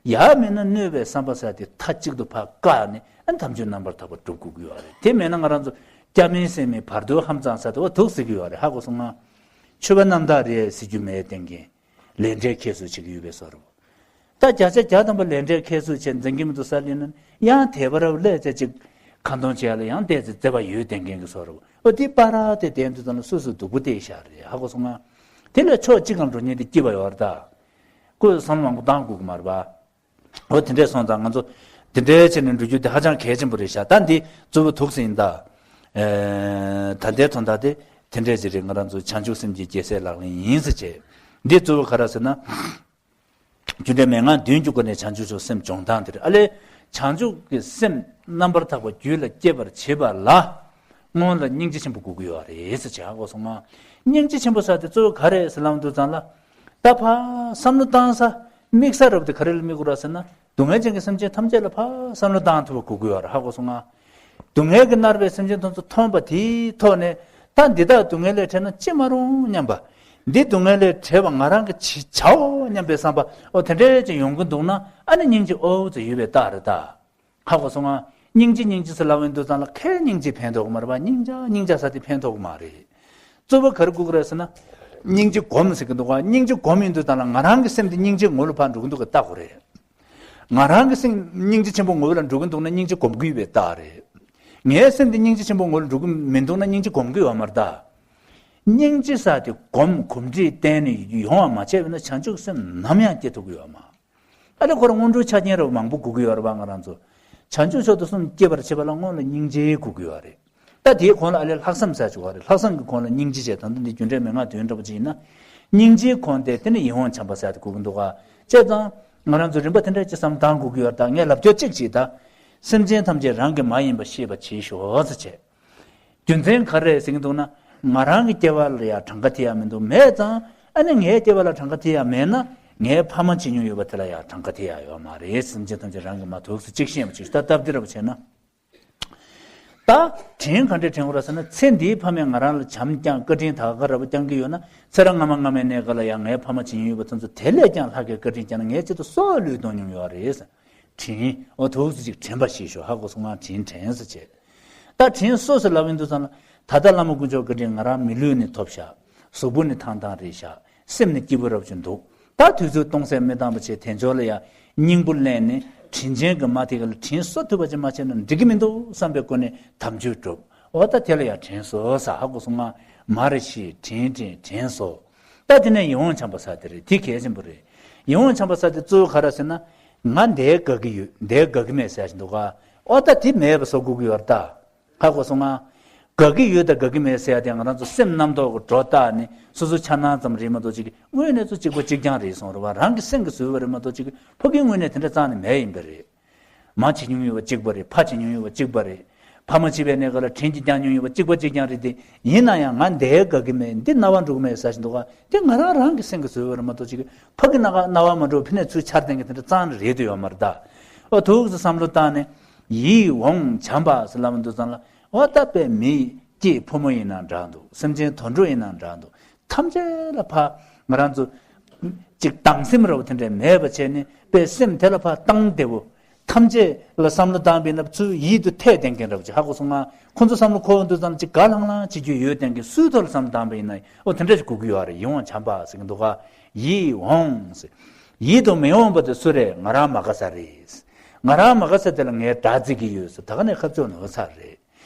ཡ་མེད་ན་གནོད་པའི་བསམ་པ་ཟེར་དེ་མཐའ་གཅིག་ཏུ་ཕར་བཀག་ནས་ཨ་ནི་དམ་ཆོས་རྣམ་པར་དག་པ་སྒྲུབ་དགོས་ཀྱི་ཡོད་རེད། དེ་མེད་ན་ང་རང་ཚོ་སྐྱ་མིན་སེར་མིན་བར་དོའི་ཧམ་གཙང་ཟེར་དེ་བ་འདུག་ཟེར་གྱི་ཡོད་རེད། ཧ་གོ་སོང་ང་། ཆོས་པ་རྣམ་དག་རེད་ཟེར་རྒྱུ་མེད་བསྟན་མཁན། ལས་འབྲས་ཁྱད་གསོད་བྱེད་ཀྱི་ཡོད་པའི་བཟོ་འདྲ། ད་བརྒྱ་ཆ་བརྒྱ་ཐམ་པ་ལས་འབྲས་ཁྱད་གསོད་བྱས་འཛིན་གྱི་མི་འདུག་ས་ལེན་ན་ཡང་དད་པ་རབ་ལས་ཚེ་གཅིག་ཁ་འདོན་བྱས་ལ་ཡང་བལྟས་ཚེ་བརྩེ་བ་ཡོད་བསྟན་མཁན་གྱི་བཟོ་འདྲ། ཨོ་དེ་པ་ར་དེ་བསྟན་དུས་ཙམ་ལ་སོ་སོ་སྡུག་པོ་བལྟས་བཞག་རེད། ཧ་གོ་སོང་ང་། དེ་ལས་ཕྱོགས་གཅིག་གང་འགྲོ་མཁན་དེ་སྐྱིད་པ་ཡོད་རེད་ད། ཁོས་བསམ་བློ་མང་པོ་བཏང་དགོས་ཀྱི་མ་རེད་པ། འོ་དེ་འདྲས་སོང་ཙང་ང་ཚོ་དེ་འདྲས་བྱས་ནས་འགྲོ་རྒྱུ་དེ་ཧ་ཅང་གལ་ཆེན་པོ་རེད་ཤག་ད་འདི་གཙོ་བོ་ཐུགས་སུ་ཡིན་ད། ཨེ། ད་ལྟའི་དོན་དག་དེ་དེ་འདྲས་ཅིག་རེད། ང་རང་ཚོ་བྱང་ཆུབ་སེམས་ཀྱི་རྒྱལ་སྲས་ལག་ལེན་ཡིན་ཟེར་བྱས། འདི་གཙོ་བོ་ག་རེ་ཟེར་ན། རྒྱུ་འབྲས་མན་ངག་བདུན་གྱི་སྒོ་ནས་བྱང་ཆུབ་མཆོག་སེམས་སྦྱོང་སྟངས་དེ་རེད། ཨ་ལས། བྱང་ཆུབ་ཀྱི་སེམས་རྣམ་པར་དག་པ་རྒྱུད་ལ་སྐྱེ་བར་བྱེད་པ་ལ། སྔོན་ལ་སྙིང་རྗེ་ཆེན་པོ་དགོས་ཀྱི་ཡོད་རེད་ཟེར་བྱས། ཧ་གོ་སོང་ང་། སྙིང་རྗེ་ཆེན་པོ་ཟེར་དེ་གཙོ་བོ་ག་རེ་ཟེར་ལབ་དུས་ཙམ་ལ། ད་ཕར་བསམ་བློ་བཏང་ས། དམིགས་ས་རབ་དེ་ག་རེ་ལ་དམིགས་དགོས་ར་ཟེར་ན། སྡུག་བསྔལ་ཅན་གྱི་སེམས་ཅན་ཐམས་ཅད་ལ་ཕར་བསམ་བློ་བཏང་ཐུབ་པ་དགོས་ཀྱི་ཡོད་རེད། ཧ་གོ་སོང་ང་། སྡུག་བསྔལ་གྱིས་མནར་བའི་སེམས་ཅན་དེ་ཚོ་མཐོང་བ་དེའི་ཐོག་ནས་ད་འདི་དག་སྡུག་བསྔལ་ལས་བྲལ་ན་ཅི་མ་རུང་སྙམ་པ། འདི་སྡུག་བསྔལ་ལས་བྲལ་བ་ང་རང་གིས་བྱ་བྱའོ་སྙམ་པའི་བསམ་པ་ཨོ་དེ་འདྲས་ཅིག་ཡོང་གི་འདུག་ན་ཨ་ནི་སྙིང་རྗེ་ཨོ་ཙི་ཡོད་པའི་རྟགས་རེད་ད། ཧ་གོ་སོང་ང་། སྙིང་རྗེ་སྙིང་རྗེ་ཟེར་ལབ་ཡོང་དུས་ཙམ་ལ་ཁས་སྙིང་རྗེ་ཕན་ཐོགས་ཀྱི་མ་རེད་པ། སྙིང་རྗེ་སྙིང་རྗེ་ཟེར་དེ་ཕན་ཐོགས་ཀྱི་མ་རེད། གཙོ་བོ་ག་རེ་དགོས་ཀྱི་རེད་ཟེར་ན། སྙིང་རྗེ་སྒོམ་ཟེར་གྱི་འདུག་ག་སྙིང་རྗེ་སྒོམ་ཡོང་དུས་ཙམ་ལ་ང་རང་གི་སེམས་དེ་སྙིང་རྗེའི་ངོ་ལ་ཕར་འགྲོ་གི་འདུག་ག་ལྟ་དགོས་རེད། ང་རང་གི་སེམས་སྙིང་རྗེ་ཆེན་པོ་ངོ་བོ་ལ་འགྲོ་གི་འདུག་ན་སྙིང་རྗེ་སྒོམ་གྱི་ཡོད་པའི་རྟགས་རེད། ངའི་སེམས་དེ་སྙིང་རྗེ་ཆེན་པོ་ངོ་ལ་འགྲོ་གི་མི་འདུག་ན་སྙིང་རྗེ་སྒོམ་གྱི་ཡོད་མ་རེད་ད། སྙིང་རྗེ་ཟེར་དེ་སྒོམ་གོམས་འདྲིས་བསྟེན་ནས་ཡོང་བ་མ་བྱས་པ་ན་བྱང་ཆུབ་སེམས་ནམ་ཡང་སྐྱེ་ཐུབ་ཀྱི་ཡོད་མ་རེད། ཨ་ལས་ཁོ་རང་སྔོན་འགྲོའི་ཆ་རྐྱེན་རབ་མང་པོ་དགོས་ཀྱི་ཡོད་རེད་པ། ང་རང་ཚོ་བྱང་ཆུབ་མཆོག་ཏུ་གསུམ་སྐྱེ་བར་བྱེད་པ་ལ་སྔོན་ལ་སྙིང་རྗེ་དགོས་ཀྱི་ཡོད་རེད། ད་དེའི་གོང་ལ་ཨ་ལས་ལྷག་བསམ་ཟེར་བྱུང་བ་རེད། ལྷག་བསམ་གྱི་གོང་ལ་སྙིང་རྗེ་བྱས། ད་ལྟ་འདི་རྒྱུ་འབྲས་མན་ངག་བདུན་འདྲ་པོ་ཅིག་ཡིན་ན། སྙིང་རྗེའི་གོང་དེ་དེ་ནི་ཡིད་འོང་བྱམས་པ་ཟེར་དེ་དགོས་ཀྱི་འདུག་ག་བྱས་ཙང་ང་རང་ཚོ་རིམ་པ་དེ་འདྲ་ཅིག་བསམ་བཏང་དགོས་ཀྱི་ཡོད་རེད། ད་ངས་ལབ་རྒྱུ་གཅིག་ཅིག་ད། སེམས་ཅན་ཐམས་ཅད་རང་གི་མ་ཡིན་པ་ཤེས་པར་བྱེད་ཤོག་ཟེར་བྱས། རྒྱུ་མཚན་ག་རེ་རེད་ཟེར་གྱི་འདུག་ན། ང་རང་གི་སྐྱེ་བ་ལ་ཡང་གྲངས་ཀ་ཐེབས་ཡ་མི་འདུག་མེད་ཙང་ཨ་ནི་ངའི་སྐྱེ་བ་ལ་གྲངས་ཀ་ཐེབས་ཡ་མེད་ན་ངའི་ཕ་མ་བྱེད་མྱོང་ཡོད་པ་དེ་ལ་ཡང་གྲངས་ཀ་ཐེབས་ཡ་ཡོད་མ་རེད། སེམས་ཅན་ཐམས་ཅད་རང་གི་མ་ཐུག་ཟེར་གཅིག་ཤེས་པ་ཅིག་ད་སྟབས་བདེ་རབ་བྱས་ན། ད་དྲིན་ག་འདྲས་དྲན་དགོས་རེད་ཟེར་ན། ཚེ་འདིའི་ཕ་མས་ང་རང་ལ་བྱམས་བསྐྱངས་བཀའ་དྲིན་ད་ག་རབ་བསྐྱང་གི་ཡོད་ན། ཚེ་རབས་སྔ་མ་སྔ་མའི་གནས་སྐབས་ལ་ཡང་ངའི་ཕ་མ་བྱེད་མྱོང་ཡོད་པ་དེ་ཚོ་དེ་ལས་ཀྱང་ལྷག་གི་བཀའ་དྲིན་བསྐྱངས་ན་ངའི་ཆེད་དུ་སྲོག་བློས་གཏོང་མྱོང་ཡོད་རེད་ཟེར། དྲིན། འོ་ཐུགས་སུ་ཅིག་དྲན་པ་ཞིག་ཞུ། ཧ་གོ་སོང་ང་། དྲིན་དྲན་ཟེར་བྱས། ད་དྲིན་གསོ་ཟེར་ལབ་ཡོང་དུས་ཙམ་ལ། ད་ལྟ་བླ་མ་དཀོན་མཆོག་གི་དྲིན་ང་རང་མི་ལུས་ནི་ཐོབ་ཤག་གཟུགས་པོ་ནི་ཐང་ཐང་རེད་ཤག་སེམས་ནི་སྐྱིད་པོ་རབ་ཅིག་འདུག་ད་དུས་ཚོད་གཏོང་སའི་མི་བཏང་བ་བྱས་དལ་འབྱོར་ལ་ཡང་སྙིང་པོ་ལེན་ནས་ དྲིན་ཅན་གྱི་མ་དེ་ག་ལ་དྲིན་གཟོ་ཐུབ་པ་ཅིག་མ་བྱས་ན་འགྲིག་གི་མི་འདུག་བསམ་པའི་སྒོ་ནས་དམ་ཆོས་སྒྲུབ། འོ་ད་དེ་ལ་ཡང་དྲིན་གཟོ་ཟེར། ཧ་གོ་སོང་ང་། མ་རེ་ཞིག་དྲིན་དྲིན་དྲིན་གཟོ། ད་དེ་ནས་ཡིད་འོང་བྱམས་པ་ཟེར་དེ་རེད། དེ་གལ་ཆེན་པོ་རེད། ཡིད་འོང་བྱམས་པ་ཟེར་དེ་གཙོ་བོ་ག་རེ་ཟེར་ན། ང་འདིར་དགའ་གི་ཡོད། འདིར་དགའ་གི་མེད་ཟེར་བཞིན་འདུག་ག། འོ་ད་དེ་མེད་པ་བཟོ་དགོས་ཀྱི་ཡོད་རེད་ད། ཧ་གོ་སོང་ང་། དགའ་གི་ཡོད་དང་དགའ་གི་མེད་ཟེར་ཡ་དེ་ང་རང་ཚོ་སེམས་རྣམ་རྟོག་གི་སྒྲོ་བཏགས་ནས་སོ་སོ་འཆར་སྣང་ཙམ་རེད་མ་གཏོགས་ཅིག་དངོས་གནས་ཚོ་གཅིག་པ་གཅིག་རྐྱང་རེད་སོང་རེད་བ། རང་གི་སེམས་ཀྱིས་བཟོས་པ་རེད་མ་གཏོགས་ཅིག་ཕ་གིའི་ངོས་ནས་དེ་འདྲ་རྩ་ནས་མེད་ཡིན་པ་རེད། མ་བྱེད་མྱོང་ཡོད་པ་གཅིག་པ་རེད། ཕ་བྱེད་མྱོང་ཡོད་པ་གཅིག་པ་རེད། ཕ་མ་བྱེད་པའི་གནས་སྐབས་ལ་དྲིན་གྱིས་བསྐྱངས་མྱོང་ཡོད་པ་གཅིག་པ་གཅིག་རྐྱང་རེད་དེ། ཡིན་ན་ཡང་ང་འདིར་དགའ་གི་མེད། འདི་རྣ་བར་འགྲོ་གི་མེད་ཟེར་བཞིན་འདུག་ག། དེ་ང་རང་རང་གི་སེམས་ཀྱིས་བཟོས་པ་རེད་མ་གཏོགས་ཅིག་ཕ་གི་རྣ་ཁ་རྣ་བར་མ་འགྲོ་ཕི་ནས་ཚུར་འཆར་བསྡད་མཁན་དེ་འདྲ་རྩ་ནས་རེད་དུ་ཡོད་མ་རེད་ད། ཨོ་ཐུགས་སུ་བསམ་བློ་བཏང་ནས་ཡིད་འོང་བྱམས་པ་ཟེར་ལབ་འདུག་ཙང་ལ། འོ་ད་དཔེ་མི་སྐྱེས་ཕོ་མོ་ཡིན་ན་འདྲ་འདུག། སེམས་ཅན་དུད་འགྲོ་ཡིན་ན་འདྲ་འདུག། ཐམས་ཅད་ལ་ཕར་ང་རང་ཚོ་ཅིག་སྡང་སེམས་ར་བ་དེ་འདྲ་མེད་པ་བྱས་ནས་དཔེ་སེམས་དེ་ལ་ཕར་བཏང་བདེ་བོ། ཐམས་ཅད་ལ་བསམ་བློ་བཏང་བས་ན་ཚུར་ཡིད་དུ་འཐད་བསྡད་མཁན་ར་བ་ཅིག། ཧ་གོ་སོང་ང་། ཁོ་ཚོ་བསམ་བློ་འཁོར་འདུག་ཙང་ཅིག་དགའ་ལྷང་ལྷང་བྱེད་རྒྱུ་ཡོད་བསྡད་མཁན་སུའི་ཐོག་ལ་བསམ་བློ་བཏང་བ་ཡིན་ན་ཨོ་དེ་འདྲ་ཞིག་དགོས་ཀྱི་ཡོད་རེད། ཡིད་འོང་བྱམས་པ་ཟེར་གྱི་འདུག་ག། ཡིད་འོང་ཟེར། ཡིད་དུ་མི་འོང་བ་དེ་སུ་རེད། ང་རང་མ་དགའ་ས་རེད། ང་རང་མ་དགའ་ས་དེ་ལ་ངས་དགྲ་བརྩི་གི་ཡོད་ཟེར། ད་ག་ནས་ཁ་རྩོད་ནོར་ཚར་རེད།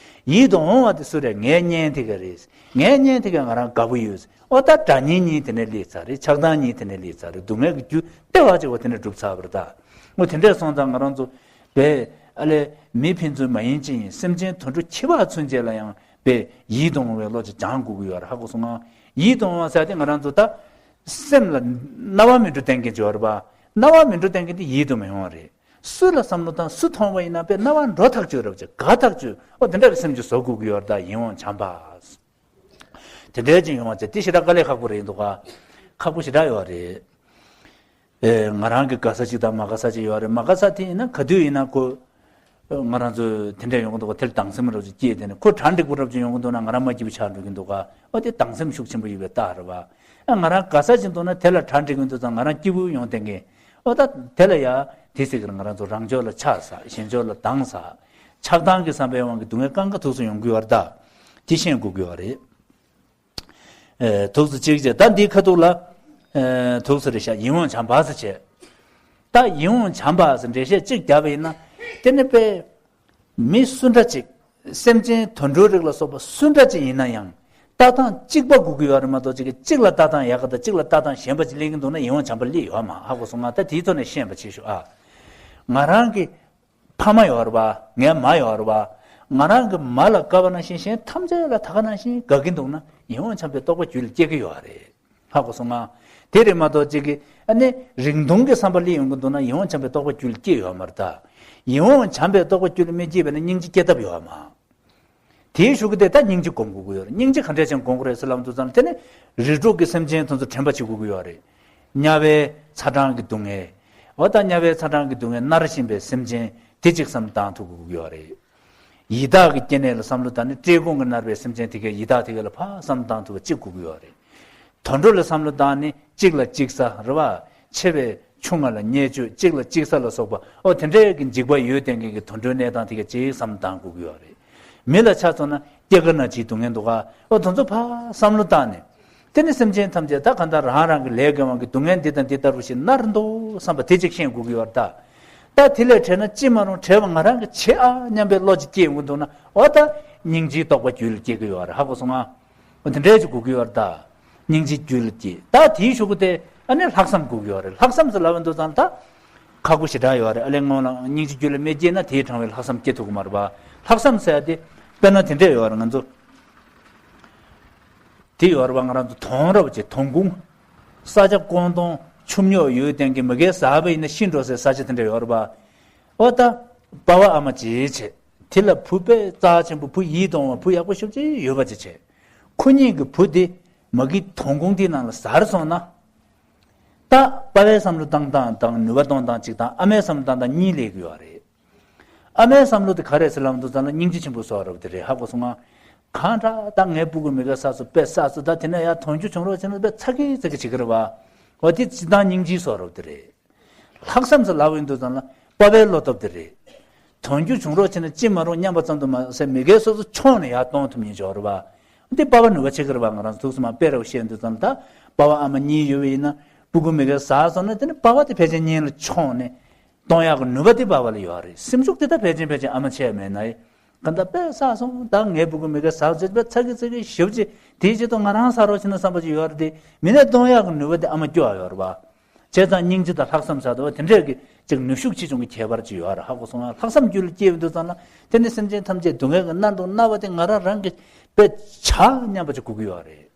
ཡིད་དུ་འོང་བ་དེ་སུ་རེད། ངའི་གཉེན་དེ་ག་རེད། ངའི་གཉེན་དེ་ག་ང་རང་དགའ་པོ་ཡོད། ཨོ་ད་དགྲ་གཉེན་གཉིས་དེ་ནས་སླེབས་ཚར་རེད། ཆགས་སྡང་གཉིས་དེ་ནས་སླེབས་ཚར་རེད། སྡུག་བསྔལ་གྱི་རྒྱུ་ལྟེ་བ་གཅིག་པ་དེ་ནས་གྲུབ་ཚར་བ་རེད་ད། ཨོ་དེ་འདྲས་སོང་ཙང་ང་རང་ཚོ་བས་ཨ་ལས་མི་ཕན་ཚུན་མ་ཡིན་ཅི་ཡིན། སེམས་ཅན་དུད་འགྲོ་ཁྱི་ཕག་ཚུན་ཆད་ལ་ཡང་བས་ཡིད་དུ་འོང་བའི་བློ་ཅིག་སྦྱང་དགོས་ཀྱི་ཡོད་རེད། ཧ་གོ་སོང་ང་། ཡིད་དུ་འོང་བ་ཟེར་དེ་ང་རང་ཚོ་ད་སེམས་ལ་རྣ་བ་མི་འགྲོ་བསྡད་མཁན་ཅིག་ཡོད་རེད་པ། རྣ་བ་མི་འགྲོ་བསྡད་མཁན་དེ་ཡིད་དུ་མི་འོང་བ་རེད། སུ་ལ་བསམ་བློ་བཏང་སུ་མཐོང་བ་ཡིན་ན་དཔེ་རྣ་བར་འགྲོ་ཐག་ཆོད་རབས་ཀྱི་དགའ་ཐག་ཆོད། ཨོ་དེ་འདྲ་གི་སེམས་ཀྱི་བཟོ་དགོས་ཀྱི་ཡོད་རེད་ད། ཡིད་འོང་བྱམས་པ། དེ་འདྲའི་ཅིག་ཡོང་བ་བྱས་དེ་ཞེ་དྲག་དཀའ་ལས་ཁག་པོ་རེད་འདུག་ག། ཁག་པོ་ཞེ་དྲག་ཡོད་རེད། ཨེ་ང་རང་གི་དགའ་ས་ཅིག་དང་མ་དགའ་ས་ཅིག་ཡོད་རེད། མ་དགའ་ས་དེ་ཡིན་ན་ག་དུས་ཡིན་ན་ཁོ། ང་རང་ཚོ་དེ་འདྲ་ཡོང་གི་འདུག་ག། དེར་སྡང་སེམས་རབ་ཅིག་སྐྱེས་དེ་ནས་ཁོ་གྲ་འགྲིག་པོ་རབ་ཅིག་ཡོང་གི་འདུག་ན་ང་རང་མ་སྐྱིད་པོ་ཆགས་འགྲོ་གི་འདུག་ག། ཨོ་དེ་སྡང་སེམས་ཤུགས་ཆེན་པོ་ཡོད་པའི་རྟགས་རེད་བ། ཨ་ང་རང་དགའ་ས་ཅིག་འདུག་ན་དེ་ལ་གྲ་འགྲིག་གི་འདུག་ཙང་ང་རང་སྐྱིད་པོ་ཡོང་བསྡད་མཁན། ཨོ་ད་དེ་ལ་ཡ་དེ་ཟེར་གི་རེད། ང་རང་ཚོ་རང་ཕྱོགས་ལ་ཆགས་ས། གཞན་ཕྱོགས་ལ་སྡང་ས། ཆགས་སྡང་གི་བསམ་པའི་དབང་གིས་སྡུག་བསྔལ་གང་ག་ཐུག་སུ་ཡོང་གི་ཡོད་རེད་ད། དེ་ཤེས་དགོས་ཀྱི་ཡོད་རེད། ཨེ་ཐུགས་སུ་གཅིག་བྱས་ད་འདིའི་ཁ་ཐུག་ལ། ཨེ་ཐུགས་སུ་རེ་ཤ་ཡིད་འོང་བྱམས་པ་ཟེར་བྱས། ད་ཡིད་འོང་བྱམས་པ་ཟེར་འགྲེལ་བཤད་གཅིག་བརྒྱབ་པ་ཡིན་ན། དེ་ནི་དཔེ། མི་སུ་འདྲ་ཅིག། སེམས་ཅན་དུད་འགྲོ་རིགས་ལ་སོགས་པ་སུ་འདྲ་ཅིག་ཡིན་ན་ཡང་། ལྟ་སྟངས་གཅིག་པ་དགོས་ཀྱི་ཡོད་རེད་མ་གཏོགས་ཅིག་གཅིག་ལ་ལྟ་སྟངས་ཡག་ག་དང་གཅིག་ལ་ལྟ་སྟངས་གཞན་པ་ཅིག་སླེབས་ཀྱི་འདུག་ན་ཡིད་འོང་བྱམས་པ་སླེབས་ཡོད་མ། ཧ་གོ་སོང་ང་། ད་དེའི་ཐོག་ནས་ཤེས་པ་བྱེད་ཤོག་ཨ། ང་རང་གི་ཕ་མ་ཡོད་རེད་བ། ངའི་མ་ཡོད་རེད་བ། ང་རང་གི་མ་ལ་དགའ་བ་ནང་བཞིན་གཞན་ཐམས་ཅད་ལ་ད་ག་ནང་བཞིན་དགའ་གི་འདུག་ན་ཡིད་འོང་བྱམས་པའི་རྟོག་པ་རྒྱུད་ལ་སྐྱེ་གི་ཡོད་རེད། ཧ་གོ་སོང་ང་། དེ་རེད་མ་གཏོགས་ཅིག་གི་ཨ་ནི་རིང་ཐུང་གི་བསམ་པ་སླེབས་ཡོང་གི་འདུག་ན་ཡིད་འོང་བྱམས་པའི་རྟོག་པ་རྒྱུད་ལ་སྐྱེ་ཡོད་མ་རེད་ད། ཡིད་འོང་བྱམས་པའི་རྟོག་པ་རྒྱུད་ལ་མི་སྐྱེས་པས་ན་སྙིང་རྗེ་སྐྱེ་ཐབས་ཡོད་མ། དེའི་གཞུག་གུ་དེ་ད་སྙིང་རྗེ་སྒོམ་དགོས་ཀྱི་ཡོད་རེད། སྙིང་རྗེ་ག་འདྲས་ཅན་སྒོམ་དགོས་རེད་ཟེར་ལབ་འདུག་ཙང་དེ་ནི་རིགས་དྲུག་གི་སེམས་ཅན་དེ་ཚོ་དྲན་པ་བྱེད་དགོས་ཀྱི་ཡོད་རེད། དམྱལ་བའི་ཚ་གྲང་གི་སྡུག་བསྔལ། འོ་ད་དམྱལ་བའི་ཚ་གྲང་གི་སྡུག་བསྔལ་མནར་བཞིན་པའི་སེམས་ཅན་དེ་གཅིག་བསམ་བཏང་ཐུབ་དགོས་ཀྱི་ཡོད་རེད། ཡི་དྭགས་ཀྱི་སྐྱེ་གནས་ལ་བསམ་བློ་བཏང་ནས་བཀྲེས་སྐོམ་གྱིས་མནར་བའི་སེམས་ཅན་དེ་གའི་ཡི་དྭགས་དེ་ག་ལ་ཕར་བསམ་བཏང་ཐུབ་པ་གཅིག་དགོས་ཀྱི་ཡོད་རེད། དུད་འགྲོ་ལ་བསམ་བློ་བཏང་ནས་གཅིག་ལ་གཅིག་ཟ་རེད་བ། ཆེ་བའི་ཆུང་ང་ལ་བརྙས་བཅོས་གཅིག་ལ་གཅིག་ཟ་ལ་སོགས་པ་ཨོ་དེ་འདྲའི་གི་འཇིགས་པ་ཡོད་བསྡད་མཁན་གྱི་དུད་འགྲོའི་གནས་སྟངས་དེ་ག་གཅིག་བསམ་བཏང་དགོས་ཀྱི་ཡོད་རེད། མི་ལ་ཆ་མཚོན་ན་སྐྱེ་རྒ་ན་འཆིའི་སྡུག་བསྔལ་འདུག་ག། ཨོ་དེ་ཚོ་ཕར་བསམ་བློ་བཏང་ནས། དེ་ནི་སེམས་ཅན་ཐམས་ཅད་ད་གང་ལྟར་རང་རང་གི་ལས་ཀྱི་དབང་གིས་སྡུག་བསྔལ་འདི་དང་འདི་ལྟ་བུ་ཞིག་མནར་འདུག་བསམ་པ་དེ་གཅིག་ཤེས་དགོས་ཀྱི་ཡོད་རེད་ད། ད་དེ་ལས་བྲལ་ན་ཅི་མ་རུང་བྲལ་བ་ང་རང་གིས་བྱེད་ཨ་སྙམ་པའི་བློ་ཅིག་སྐྱེ་ཡོང་གི་འདུག་ན་ཨོ་ད་སྙིང་རྗེའི་རྟོགས་པ་རྒྱུད་ལ་སྐྱེ་གི་ཡོད་རེད། ཧ་གོ་སོང་ང་། འོ་དེ་འདྲའི་ཅིག་དགོས་ཀྱི་ཡོད་རེད་ད། སྙིང་རྗེ་རྒྱུད་ལ་སྐྱེ། ད་དེའི་གཞུག་གུ་དེ་ཨ་ནི་ལྷག་བསམ་དགོས་ཀྱི་ཡོད་རེད། ལྷག་བསམ་ཟེར་ལབ་པ་འདུག་ཙང་ད་ཁག་པོ་ཞེ་དྲག་ཡོད་རེད། ཨ་ལས་སྔོན་ལ་སྙིང་རྗེ་རྒྱུད་ལ་མི་སྐྱེས་ན་དེའི་གྲངས་བའི་ལྷག་བསམ་སྐྱེ་ཐུབ་ཀྱི་མ་རེད་པ། ལྷག་བསམ་ཟེར་ཡ་དེ་དཔེར་ན་དེ་འདྲས་ཡོད་རེད། ང་ཚོ་དེ་ཡོད་རེད་པ། ང་རང་ཚོ་དོང་ར་བ་ཅིག་དོང་ཁུང་། ས་ཆ་ཀོང་དོང་ཆུ་རྙོག་ཡོད་དེང་གི་མི་གའི་ཟག་པ་ཡིན་ན་ཤི་འགྲོ་སའི་ས་ཆ་དེ་འདྲ་ཡོད་རེད་པ། ཨོ་ད་པ་ཕ་ཨ་མ་བྱེད་བྱེད་དེ་ལ་བུ་དཔེ་རྩ་ཆེན་པོ་བུ་ཡིད་དུ་འོང་བ་བུ་ཡག་པོ་ཤུགས་ཆེ་ཡོད་པ་ཅིག་བྱེད། ཁོ་གཉིས་ཀྱི་བུ་དེ་མ་གི་དོང་ཁུང་དེའི་ནང་ལ་ཟར་སོང་ན། ད་པ་ཕའི་བསམ་བློ་བཏང་སྟངས་དང་ནུས་པ་གཏོང་སྟངས་གཅིག་དང་ཨ་མའི་བསམ་བློ་བཏང་སྟངས་གཉིས་སླེབས་ཀྱི་ཡོད་རེད། ཨ་མའི་བསམ་བློ་དེ་ག་རེད་ཟེར་ལབ་འདུག་ཙང་ལ་སྙིང་རྗེ་ཆེན་པོ་བཟོ་བ་རེད་པ། དེ་རེད། ཧ་གོ་སོང་ང་། གང་དྲག་ད་ངའི་སྤུ་གུ་མི་ག་ཟ་སོང་དཔེ་ཟ་སོང་། ད་དེ་ནས་ཡར་དོང་ཆུ་བྱུང་རོགས་བྱས་ན་དཔེ་ཚ་གི་ཚ་གི་བྱེད་ཀྱི་རེད་པ། འོ་དེ་སྤྱིར་བཏང་སྙིང་རྗེའི་བཟོ་བ་རེད་པ། དེ་རེད། ལྷག་བསམ་ཟེར་ལབ་ཡོང་དུས་ཙམ་ལ་པ་ཕའི་བློ་སྟོབས་དེ་རེད། དོན་རྒྱུ་བྱུང་རོགས་བྱས་ན་ཅི་མ་རུང་སྙམ་པ་ཙམ་དུ་མ་ཟད་མི་སྒེར་སོ་སོ་མཆོང་ནས་ཡར་གཏོང་ཐུབ་མཁན་ཅིག་ཡོད་རེད་པ། འདི་པ་ཕ་ནུས་པ་ཆེ་གི་རེད་པ། ང་རང་ཚོ་ཐུགས་སུ་མ་དཔེ་རེ་བ་བཤད་ཡོང་དུས་ཙམ་ལ་ད་པ་ཕ་ཨ་མ་གཉིས་ཡོད་པ་ཡིན་ན་སྤུ་གུ་མི་སྒེར་ཟ་སོང་ན་དེ་ནི་པ་ཕ་དེ་ཕལ་ཆེར་སྙིང་ལ་མཆོང་ནས་ གཏོང་ཡག་གི་ནུས་པ་དེ་བ་བ་ལ་ཡོད་རེད། སེམས་ཤུགས་དེ་ད་ཕལ་ཆེར་ཕལ་ཆེར་ཨ་མ་ཆེ་མེད་ན་ཡི། ག་འདྲ་དཔེ་བསགས་སོང་། ད་ངའི་ཕྲུ་གུ་མི་དགེ་ཟག་བཅད་པ་ཚ་གི་ཚ་གི་ཞིབ་ཅིག་དེའི་ཆེད་དུ་ང་རང་ཟ་རོགས་བྱེད་ན་བསམ་པ་ཅིག་ཡོད་རེད་དེ། མི་ནས་གཏོང་ཡག་གི་ནུས་པ་དེ་ཨ་མ་སྐྱོ་བ་ཡོད་རེད་བ། བྱས་ཙང་སྙིང་རྗེ་དང་ལྷག་བསམ་ཟེར་དུས་དེ་འདྲས་ཀྱི་ཅིག་ནུས་ཤུགས་ཆེ་ཆུང་གི་ཁྱད་པར་ཅིག་ཡོད་རེད། ཧ་གོ་སོང་ང་། ལྷག་བསམ་རྒྱུད་ལ་སྐྱེས་ཡོང་དུས་ཙམ་ལ་དེ་ནི་སེམས་ཅན་ཐམས་ཅད་སྡུག་བསྔལ་གྱིས་མནར་འདུག་མནར་བ་དེ་ང་རང་རང་གི་དཔེ་བྱ་སྙམ་པ་ཅིག་དགོས་ཀྱི་ཡོད་རེད།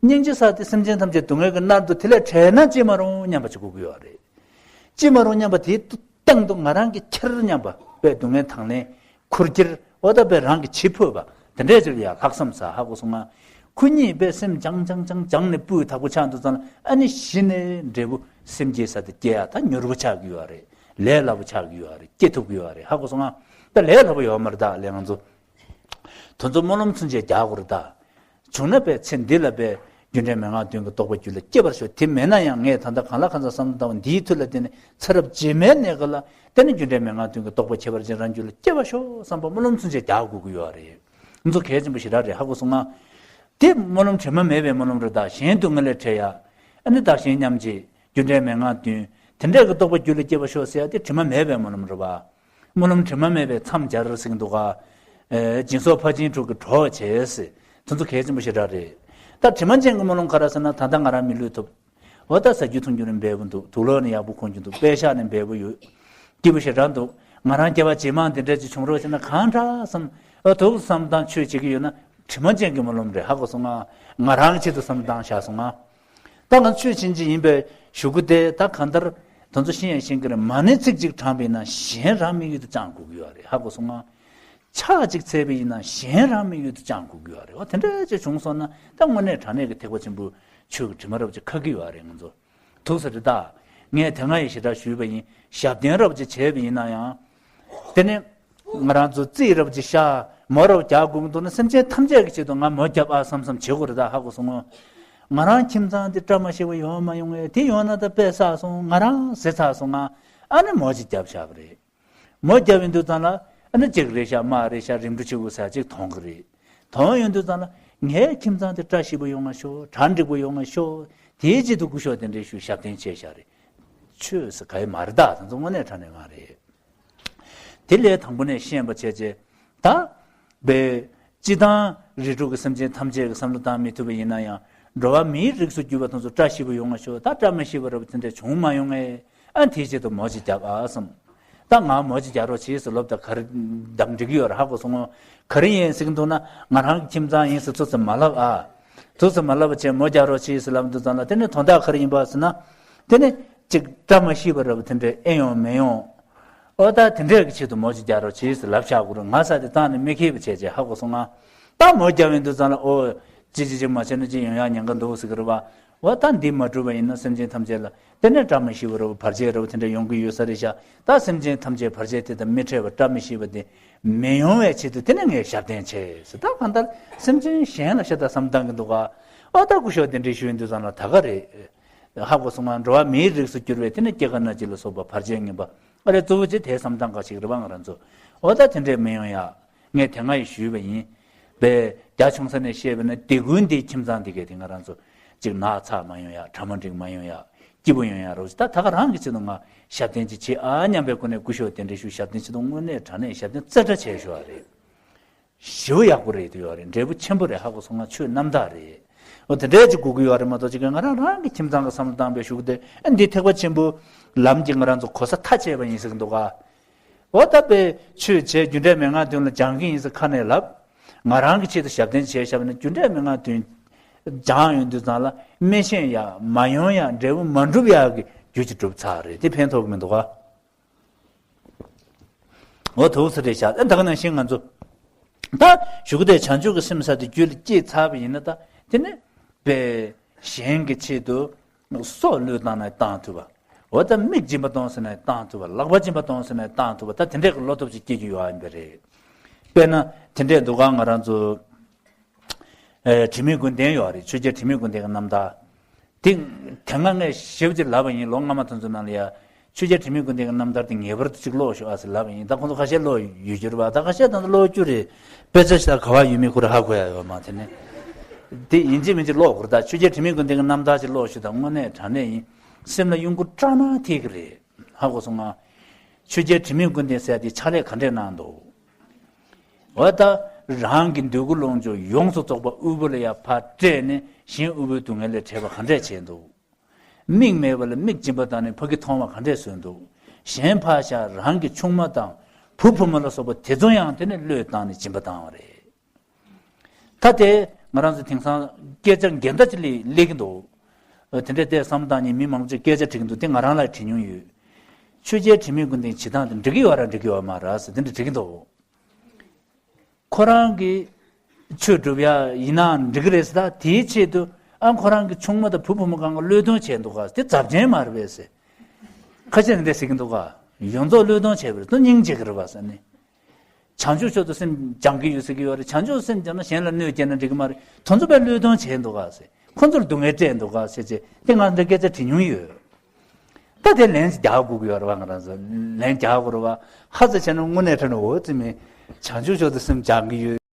སྙིང་རྗེ་ཟེར་དེ་སེམས་ཅན་ཐམས་ཅད་སྡུག་བསྔལ་གྱིས་མནར་འདུག་དེ་ལས་བྲལ་ན་ཅི་མ་རུང་སྙམ་པ་ཅིག་དགོས་ཀྱི་ཡོད་རེད། ཅི་མ་རུང་སྙམ་པ་དེའི་སྟེང་དུ་ང་རང་གིས་ཁྱེར་སྙམ་པ་དཔེ་སྡུག་བསྔལ་དང་ལེན། ཁུར་ཁྱེར། འོ་ད་དཔེ་རང་གིས་བྱེད་ཕོད་པ་དེ་འདྲས་ཅིག་ལ་ཡ་ལྷག་བསམ་ཟེར། ཧ་གོ་སོང་ང་། ཁོ་གཉིས་དཔེ་སེམས་སྦྱངས་སྦྱངས་སྦྱངས་སྦྱངས་ནས་སྤུས་དག་པོ་ཆགས་འདུག་ཙང་ཨ་ནི་གཞི་ནས་འབྲས་བུ་སེམས་བསྐྱེད་ཟེར་དེ་སྐྱེ་ཡ་ད་མྱུར་པོ་ཆགས་ཀྱི་ཡོད་རེད། ལས་སླ་པོ་ཆགས་ཀྱི་ཡོད་རེད། སྐྱེ་ཐུབ་ཀྱི་ཡོད་རེད། ཧ་གོ་སོང་ང་། ད་ལས་སླ་པོ་ཡོད་མ་རེད། ད་ལས་ང་ཚོ་དེ་ཚོ་སྨོན་ལམ་ཚུན་ཆད་རྒྱག་དགོས་རེད་ད། བྱུང་ན་པའི་ཚེ་འདི་ལ་པའི་རྒྱུ་འབྲས་མན་ངག་བདུན་གྱི་རྟོགས་པ་རྒྱུད་ལ་སྐྱེ་བར་ཤོག་དེ་མེད་ན་ཡང་ངས་ད་ལྟ་གང་ལ་གང་འཚམ་བསམ་བློ་བཏང་བ་འདིའི་མཐུ་ལ་བརྟེན་ནས་ཚེ་རབས་རྗེས་མའི་གནས་སྐབས་ལ་དེ་ནི་རྒྱུ་འབྲས་མན་ངག་བདུན་གྱི་རྟོགས་པ་ཁྱད་པར་ཅན་རང་རྒྱུད་ལ་སྐྱེ་བར་ཤོག་བསམ་པ་སྨོན་ལམ་ཚུན་ཆད་རྒྱག་དགོས་ཀྱི་ཡོད་རེད། འདི་ཚོ་གལ་ཆེན་པོ་ཞེ་དྲག་རེད། ཧ་གོ་སོང་ང་། དེ་སྨོན་ལམ་དྲི་མ་མེད་པའི་སྨོན་ལམ་རེད་ད། གཞན་སྡུག་བསྔལ་ལས་བྲལ་ཡ། ཨ་ནི་བདག་གཞན་མཉམ་བརྗེ། རྒྱུ་འབྲས་མན་ངག་བདུན། དེ་འདྲས་ཀྱི་རྟོགས་པ་རྒྱུད་ལ་སྐྱེ་བར་ཤོག་ཟེར་ཡ་དེ་དྲི་མ་མེད་པའི་སྨོན་ལམ་རེད་བ། སྨོན་ལམ་དྲི་མ་མེད་པས་མཚམས་སྦྱར་ཟེར་གྱི་འདུག་ག། ཨེ། སྦྱིན་སོགས་ཕར་ཕྱིན་དྲུག་གི་གྲོགས་བྱེད་ཟེར། དེ་ཚོ་གལ་ཆེན་པོ་ཞེ་དྲག་རེད། ད་དྲི་མ་ཅན་གྱི་སྨོན་ལམ་ག་རེ་ཟེར་ན། ད་ལྟ་ང་རང་མི་ལུས་ཐོབ། འོ་ད་ཟ་རྒྱུ་འཐུང་རྒྱུ་ནི་འབེལ་པོ་འདུག་དུག་ལོག་ནི་ཡག་པོ་འཁོར་རྒྱུ་འདུག་པེ་ཤག་ནི་འབེལ་པོ་ཡོད། སྐྱིད་པོ་ཞེ་དྲག་འདུག་ང་རང་སྐྱེ་བ་རྗེས་མ་འདི་འདྲ་ཅིག་བྱུང་རོགས་བྱས་ན་གང་དྲག་བསམ། འོ་དུག་བསམ་སྟངས་ཆོས་བྱེད་ཀྱི་ཡོད་ན་དྲི་མ་ཅན་གྱི་སྨོན་ལམ་རེད། ཧ་གོ་སོང་ང་། ང་རང་གི་ཆེད་དུ་བསམ་སྟངས་བཞག་སོང་ང་། ད་ང་ཆོས་བྱེད་ཀྱི་ཡིན་པའི་གཞུག་གུ་དེ་ད་གང་ལྟར་དེ་ཚོ་ཤེས་ཡང་ཤེས་ཀྱི་རེད། མ་ཎི་ཚིག་གཅིག་བགྲངས་པ་ཡིན་ན་གཞན་རང་དམིགས་ཡུལ་དུ་བཅངས་དགོས་ཀྱི་ཡོད་རེད། ཧ་གོ་སོང་ང་། ཕྱག་གཅིག་འཚལ་བ་ཡིན་ན་གཞན་རང་དམིགས་ཡུལ་དུ་བཅངས་དགོས་ཀྱི་ཡོད་རེད། འོ་དེ་འདྲ་ཅིག་བྱུང་སོང་ན་ད་དངོས་གནས་དྲང་གནས་ཀྱི་ཐེག་པ་ཆེན་པོའི་ཆོས་ཀྱི་དྲི་མ་རབ་ཅིག་ཁ་གི་ཡོད་རེད། ང་ཚོ་ཐུགས་སུ་རེ་ད། ངས་དེ་སྔ་ཡི་ཞེ་དྲག་ཞུས་པ་ཡིན། ཞབས་བརྟན་རབ་ཅིག་བྱས་པ་ཡིན་ན་ཡང་། དེ་ནི། ང་རང་ཚོ་རྩིས་རབ་ཅིག་བཞག་མོ་རབ་རྒྱག་དགོས་ཀྱི་འདུག་ན་སེམས་ཅན་ཐམས་ཅད་ཀྱི་ཆེད་དུ་ང་མོ་རྒྱབ་ཨ་བསམ་བསམ་བྱེད་དགོས་རེད་ད། ཧ་གོ་སོང་ངོ་། ང་རང་ཁྱིམ་ཚང་དེ་བཀྲ་མ་ཤིས་པ་ཡོང་མ་ཡོང་ངས་དེ་ཡོང་ན་ད་དཔེ་བསགས་སོང་། ང་རང་ཟེར་ཚར་སོང་ང་། ཨ་ནི་མོ་ཅིག་རྒྱབ་བཞག་པ་རེད། མོ་རྒྱབ་ཡོང་དུས་ཙམ་ལ་ཨ་ནི་གཅིག་རེད་ཤག་མ་རེད་ཤག་རིམ་གྲོ་བྱེད་དགོས་ས་གཅིག་མཐོང་གི་རེད། མཐོང་ཡོང་དུས་ཙམ་ལ་ངའི་ཁྱིམ་ཚང་དེ་བཀྲ་ཤིས་པ་ཡོང་ང་ཤོག་གྲ་འགྲིག་པ་ཡོང་ང་ཤོག་དེའི་ཆེད་དུ་སྐུ་ཞབས་དེ་འདྲའི་ཞུ་ཞབས་བརྟན་བྱས་བཞག་རེད། ཆོས་ཟེར་ག་ཡི་མ་རེད་ད། དེ་ཚོ་དངོས་གནས་དྲང་གནས་མ་རེད། དེ་ལས་དང་པོ་ནས་ཤེས་པ་བྱས་རྗེས། ད། བའི། སྤྱི་དང་རིགས་དྲུག་གི་སེམས་ཅན་ཐམས་ཅད་ཀྱི་བསམ་བློ་བཏང་མི་ཐུབ་པ་ཡིན་ན་ཡང་། འགྲོ་བ་མིའི་རིགས་སུ་གྱུར་པ་དེ་ཚོ་བཀྲ་ཤིས་པ་ཡོང་ང་ཤོག་ད་བཀྲ་མ་ཤིས་པ་རབ་དེ་འདྲ་བྱུང་མ་ཡོང་ངས། ཨ་དེའི་ཆེད་དུ་མོ་ཅིག་རྒྱབ་ཨ་བསམ། ད་ང་མོ་ཅིག་རྒྱག་རོགས་བྱེད་ཟེར་ལབ་ད་ག་རེ་གདམ་འགྲིག་གི་ཡོད་རེད། ཧ་གོ་སོང་ངོ་། ག་རེ་ཡིན་ཟེར་གྱི་འདུག་ན་ང་རང་གི་ཁྱིམ་ཚང་ཡིན་ཟེར་ཚུགས་ཟེར་མ་ལབ་ཨ། ཚུགས་ཟེར་མ་ལབ་པ་བྱས་མོ་རྒྱག་རོགས་བྱེད་ཟེར་ལབ་འདུག་ཙང་ལ་དེ་ནས་དོན་དག་ག་རེ་ཡིན་པ་ཟེར་ན། དེ་ནས་ཅིག་བཀྲ་མ་ཤིས་པ་རབ་དེ་འདྲ་ཨེ་ཡོང་མི་ཡོང་། ཨོ་ད་དེ་འདྲས་ཀྱི་ཆེད་དུ་མོ་ཅིག་རྒྱག་རོགས་བྱེད་ཟེར་ལབ་བཞག་དགོས་རེད། ང་ས་དེ་བཏང་ནས་མི་ཁེགས་པ་བྱས་བྱས་ཧ་གོ་སོང་ང་། ད་མོ་རྒྱག་ཡོང་དུས་ཙང་ལ་ཨོ། ཅི་ཅི་ཅི་མ་བྱས་ན་ཅི་ཡོང་ཡག་ཉེན་ཁ་འདུག་ཟེར་གི་རེད་པ། ཨོ་ད་འདི་མ་གྲུབ་པ་ཡིན་ན་སེམས་ཅན་ཐམས་ཅད་ལ་དེ་ནས་བཀྲ་མ་ཤིས་པ་རབ་བར་ཆད་རབ་དེ་འདྲ་ཡོང་གི་ཡོད་ས་རེད་ཤག་ད་སེམས་ཅན་ཐམས་ཅད་བར་ཆད་དེ་དང་མི་འཕྲད་པ་བཀྲ་མ་ཤིས་པ་དེ་མི་ཡོང་བའི་ཆེད་དུ་དེ་ནས་ངས་ཞབས་བརྟན་བྱས་ཟེར། ད་གང་ལྟར་སེམས་ཅན་གཞན་ལ་ཤ་སྟག་བསམ་བཏང་གི་འདུག་ག་ཨོ་ད་སྐུ་ཞབས་དེ་འདྲས་ཞུ་ཡོང་དུས་ཙང་ལ་ད་ག་རེད། ཧ་གོ་སོང་ང་། འགྲོ་བ་མིའི་རིགས་སུ་གྱུར་པའི་དེ་ནི་སྐྱེ་རྒ་ན་འཆི་ལ་སོགས་པ་བར་ཆད་ངན་པ་ཨ་རེ་གཙོ་བོ་ཅིག་དེ་བསམ་སྟངས་འགའ་ཞིག་རེད་པ་ང་རང་ཚོ། འོ་ད་དེ་འདྲས་མི་ཡོང་ཡ། ངས་དེ་སྔ་ཡི་ཞུས་པ་ཡིན། པས་རྒྱ་ཆུང་ས་ནས་བཤད་པ་ན་དེ་ཀུན་དེའི་ཁྱིམ་ཚང་དེ་གས་དེ་ང་རང་ཚོ་ཅིག་ནག་ཚགས་མ་ཡོང་ཡ། གྲ་མ་འགྲིག་མ་ཡོང་ཡ། སྐྱིད་པོ་ཡོང་ཡ་རོགས་ཅིག་ད་ད་ག་རང་གི་ཆེད་དུ་ང་ཞབས་བརྟན་ཅིག་བྱེད་ཨ་སྙམ་པའི་སྒོ་ནས་སྐུ་ཞབས་དེ་འདྲས་ཞུ། ཞབས་བརྟན་ཆེད་དུ་དངོས་གནས་དྲང་གནས་ཞབས་བརྟན་རྩེ་གྲ་བྱས་ཞུ་བ་རེད། ཞེ་པོ་ཡག་པོ་རེད་དུ་ཡོད་རེད། འབྲས་བུ་ཆེན་པོ་རེད། ཧ་གོ་སོང་ང་། ཆོས་རྣམ་དག་རེད། འོ་དེ་འདྲས་ཅིག་དགོས་ཀྱི་ཡོད་རེད་མ་གཏོགས་ཅིག་ང་རང་རང་གི་ཁྱིམ་ཚང་གི་བསམ་བློ་བཏང་པའི་གཞུག་དེ་ཨ་འདི་ཐེག་པ་ཆེན་པོའི་ལམ་གྱི་ང་རང་ཚོ་གོ་ས་མཐའ་ཆད་པ་ཡིན་ཟེར་གི་འདུག་ག་འོ་ད་པའི་ཆོས་བྱས་རྒྱུ་འབྲས་མན་ངག་བདུན་ལ་སྦྱང་གི་ཡིན་ཟེར་ཁ་ནས་ལབ། ང་རང་གི་ཆེད་དུ་ཞབས་བརྟན་བྱས་བཞག་པ་ན་རྒྱུ་འབྲས་མན་ངག་བདུན་སྦྱང་ཡོང་དུས་ཙང་ལ་མི་ཤེས་ཡ་མ་ཡོང་ཡ་འབྲས་བུ་མ་འགྲུབ་ཡ་གི་རྒྱུ་ཅིག་གྲུབ་ཚར་རེད། དེ་ཕན་ཐོགས་གི་མི་འདུག་ག་འོ་ཐུགས་སུ་རེད་བཞག་ཨ་ད་ག་ནང་བཞིན་ང་ཚོ་ད་གཞུག་གུ་དེ་བྱང་ཆུབ་ཀྱི་སེམས་ཟེར་དེ་རྒྱུད་ལ་སྐྱེས་ཚར་བ་ཡིན་ན་ད་དེ་ནི་པའི་གཞན་གྱི་ཆེད་དུ་སྲོག་བློས་བཏང་ནས་བཏང་ཐུབ་པ། འོ་ད་མིག་སྦྱིན་པ་གཏོང་ཟེར་ནས་བཏང་ཐུབ་པ། ལག་པ་སྦྱིན་པ་གཏོང་ཟེར་ནས་བཏང་ཐུབ་པ། ད་དེ་འདྲས་ཀྱི་བློ་སྟོབས་ཅིག་སྐྱེ་རྒྱུ་ཡོད་ཡིན་པ་རེད། དཔེར་ན་དེ་འདྲས་འདུག་ག་ང་རང་ཚོ། ཨེ། དྲི་མེད་ཀུན་ལྡན་ཡོད་རེད། ཆོས་རྒྱལ་དྲི་མེད་ཀུན་ལྡན་གྱི་རྣམ་ཐར། དེ་དེ་སྔ་ངས་ཞིབ་ཅིག་ལབ་པ་ཡིན། ལོ་སྔ་མ་དེ་ཚོ་ནང་ལ་ཡ། ཆོས་རྒྱལ་དྲི་མེད་ཀུན་ལྡན་གྱི་རྣམ་ཐར་དེ་ངེས་པར་དུ་ཅིག་ཀློག་ཤོག་ཨ་ཟེར་ལབ་པ་ཡིན། ད་ཁོང་ཚོ་ཁ་ཤས་ཀློག་ཡོད་རྒྱུ་རེད་པ། ད་ཁ་ཤས་ད་ཚོ་ཀློག་རྒྱུ་རེད། དཔེ་ཆ་ཞིག་ད་ག་བ་ཡོད་མེད་ཁོ་ར་ཧ་གོ་ཡ་ཡོད་མ་དེ་ནས། དེ་ཡིན་གཅིག་མིན་གཅིག་ཀློག་དགོས་རེད། ད་ཆོས་རྒྱལ་དྲི་མེད་ཀུན་ལྡན་གྱི་རྣམ་ཐར་ཅིག་ཀློག་ཤོག་ད་དངོས་གནས་དྲང་གནས་ཡིན། སེམས་ལ་གཡོ་འགུལ་སྐྲག་སྣང་ཐེབས་ཀྱི་རེད། ཧ་གོ་སོང་ང་། ཆོས་རྒྱལ་དྲི་མེད་ཀུན་ལྡན་ཟེར་དེ་ཕྱག་ལས་ག་འདྲས་གནང་འདུག་འོ་ད་རང་གི་འདོད་དགུ་ལོངས་སྤྱོད་ཡོངས་སུ་རྫོགས་པ་དབུལ་པོ་ལ་ཡ་ཕར་སྤྲད་ནས་གཞན་དབུལ་པོའི་སྡུག་བསྔལ་ལས་བྲལ་བ་ག་འདྲས་བྱས་འདུག་མིག་མེད་པ་ལ་མིག་སྦྱིན་པ་བཏང་ནས་ཕ་གི་མཐོང་བ་ག་འདྲས་བཟོས་འདུག་གཞན་ཕར་བཞག་རང་གི་ཆུང་མ་དང་བུ་བུ་མོ་ལ་སོགས་པ་དེ་ཚོ་ཡང་དེ་ནས་བློས་བཏང་ནས་སྦྱིན་པ་བཏང་བ་རེད། ད་དེ་ང་རང་ཚོ་དེང་སང་སྐད་ཆ་འགལ་ཟླ་ཅིག་ལས་སླེབས་ཀྱི་འདུག་དེ་འདྲའི་ལྟས་བསམ་བཏང་ནས་མི་མང་པོ་ཅིག་སྐད་ཆ་དྲི་གི་འདུག་དེ་ང་རང་ལ་དྲི་མྱོང་ཡོད། ཆོས་རྒྱལ་དྲི་མེད་ཀུན་ལྡན་བྱེད་སྟངས་དེ་འགྲིག་གི་ཡོད་ར་འགྲིག་གི་ཡོད་མ་ར་ཟེར་དེ་འདྲ་དྲི་གི་འདུག་ཁོ་རང་གི་ཆོས་སྒྲུབ་ཡ་ཡིན་ནའང་འགྲིག་གི་རེད་ཟེར། ད་དེའི་ཆེད་དུ་ཨ་ཁོ་རང་གི་ཆུང་མ་དང་བུ་བུ་མོ་གང་ག་བློས་གཏོང་བྱས་འདུག་ག་དེ་ཚབས་ཆེན་མ་རེད་པས་ཟེར། ཁ་ཤས་ནས་འདྲ་ཟེར་གྱི་འདུག་ག་ཡོངས་རྫོགས་བློས་གཏོང་བྱས་པ་རེད་དོ་སྙིང་རྗེ་གི་རེད་པ་ཟེར་ནས། བྱང་ཆུབ་མཆོག་ཏུ་སེམས་སྦྱང་གི་ཡོད་ཟེར་གྱི་ཡོད་རེད། བྱང་ཆུབ་སེམས་སྦྱངས་ན་གཞན་ལ་གནོད་སྐྱེལ་ན་འགྲིག་གི་མ་རེད། དེ་ཚོ་དཔེ་བློས་གཏོང་བྱས་འདུག་ག་ཟེར། ཁོ་ཚོར་སྡུག་བསྔལ་སྤྲད་འདུག་ག་ཟེར་བྱས་དེ་ང་འདྲ་སྐད་ཆ་དྲི་མྱོང་ཡོད། ད་དེ་ལན་རྒྱག་དགོས་ཀྱི་ཡོད་རེད་པ། ང་རང་ཚོ་ལན་རྒྱག་དགོས་རེད་པ། ཧ་ཙེ་བྱས་ན་དངོས་གནས་དྲན་ནས་འོ་ཙི་མི་བྱང་ཆུབ་མཆོག་ཏུ་སེམས་སྦྱང་གི་ཡོད།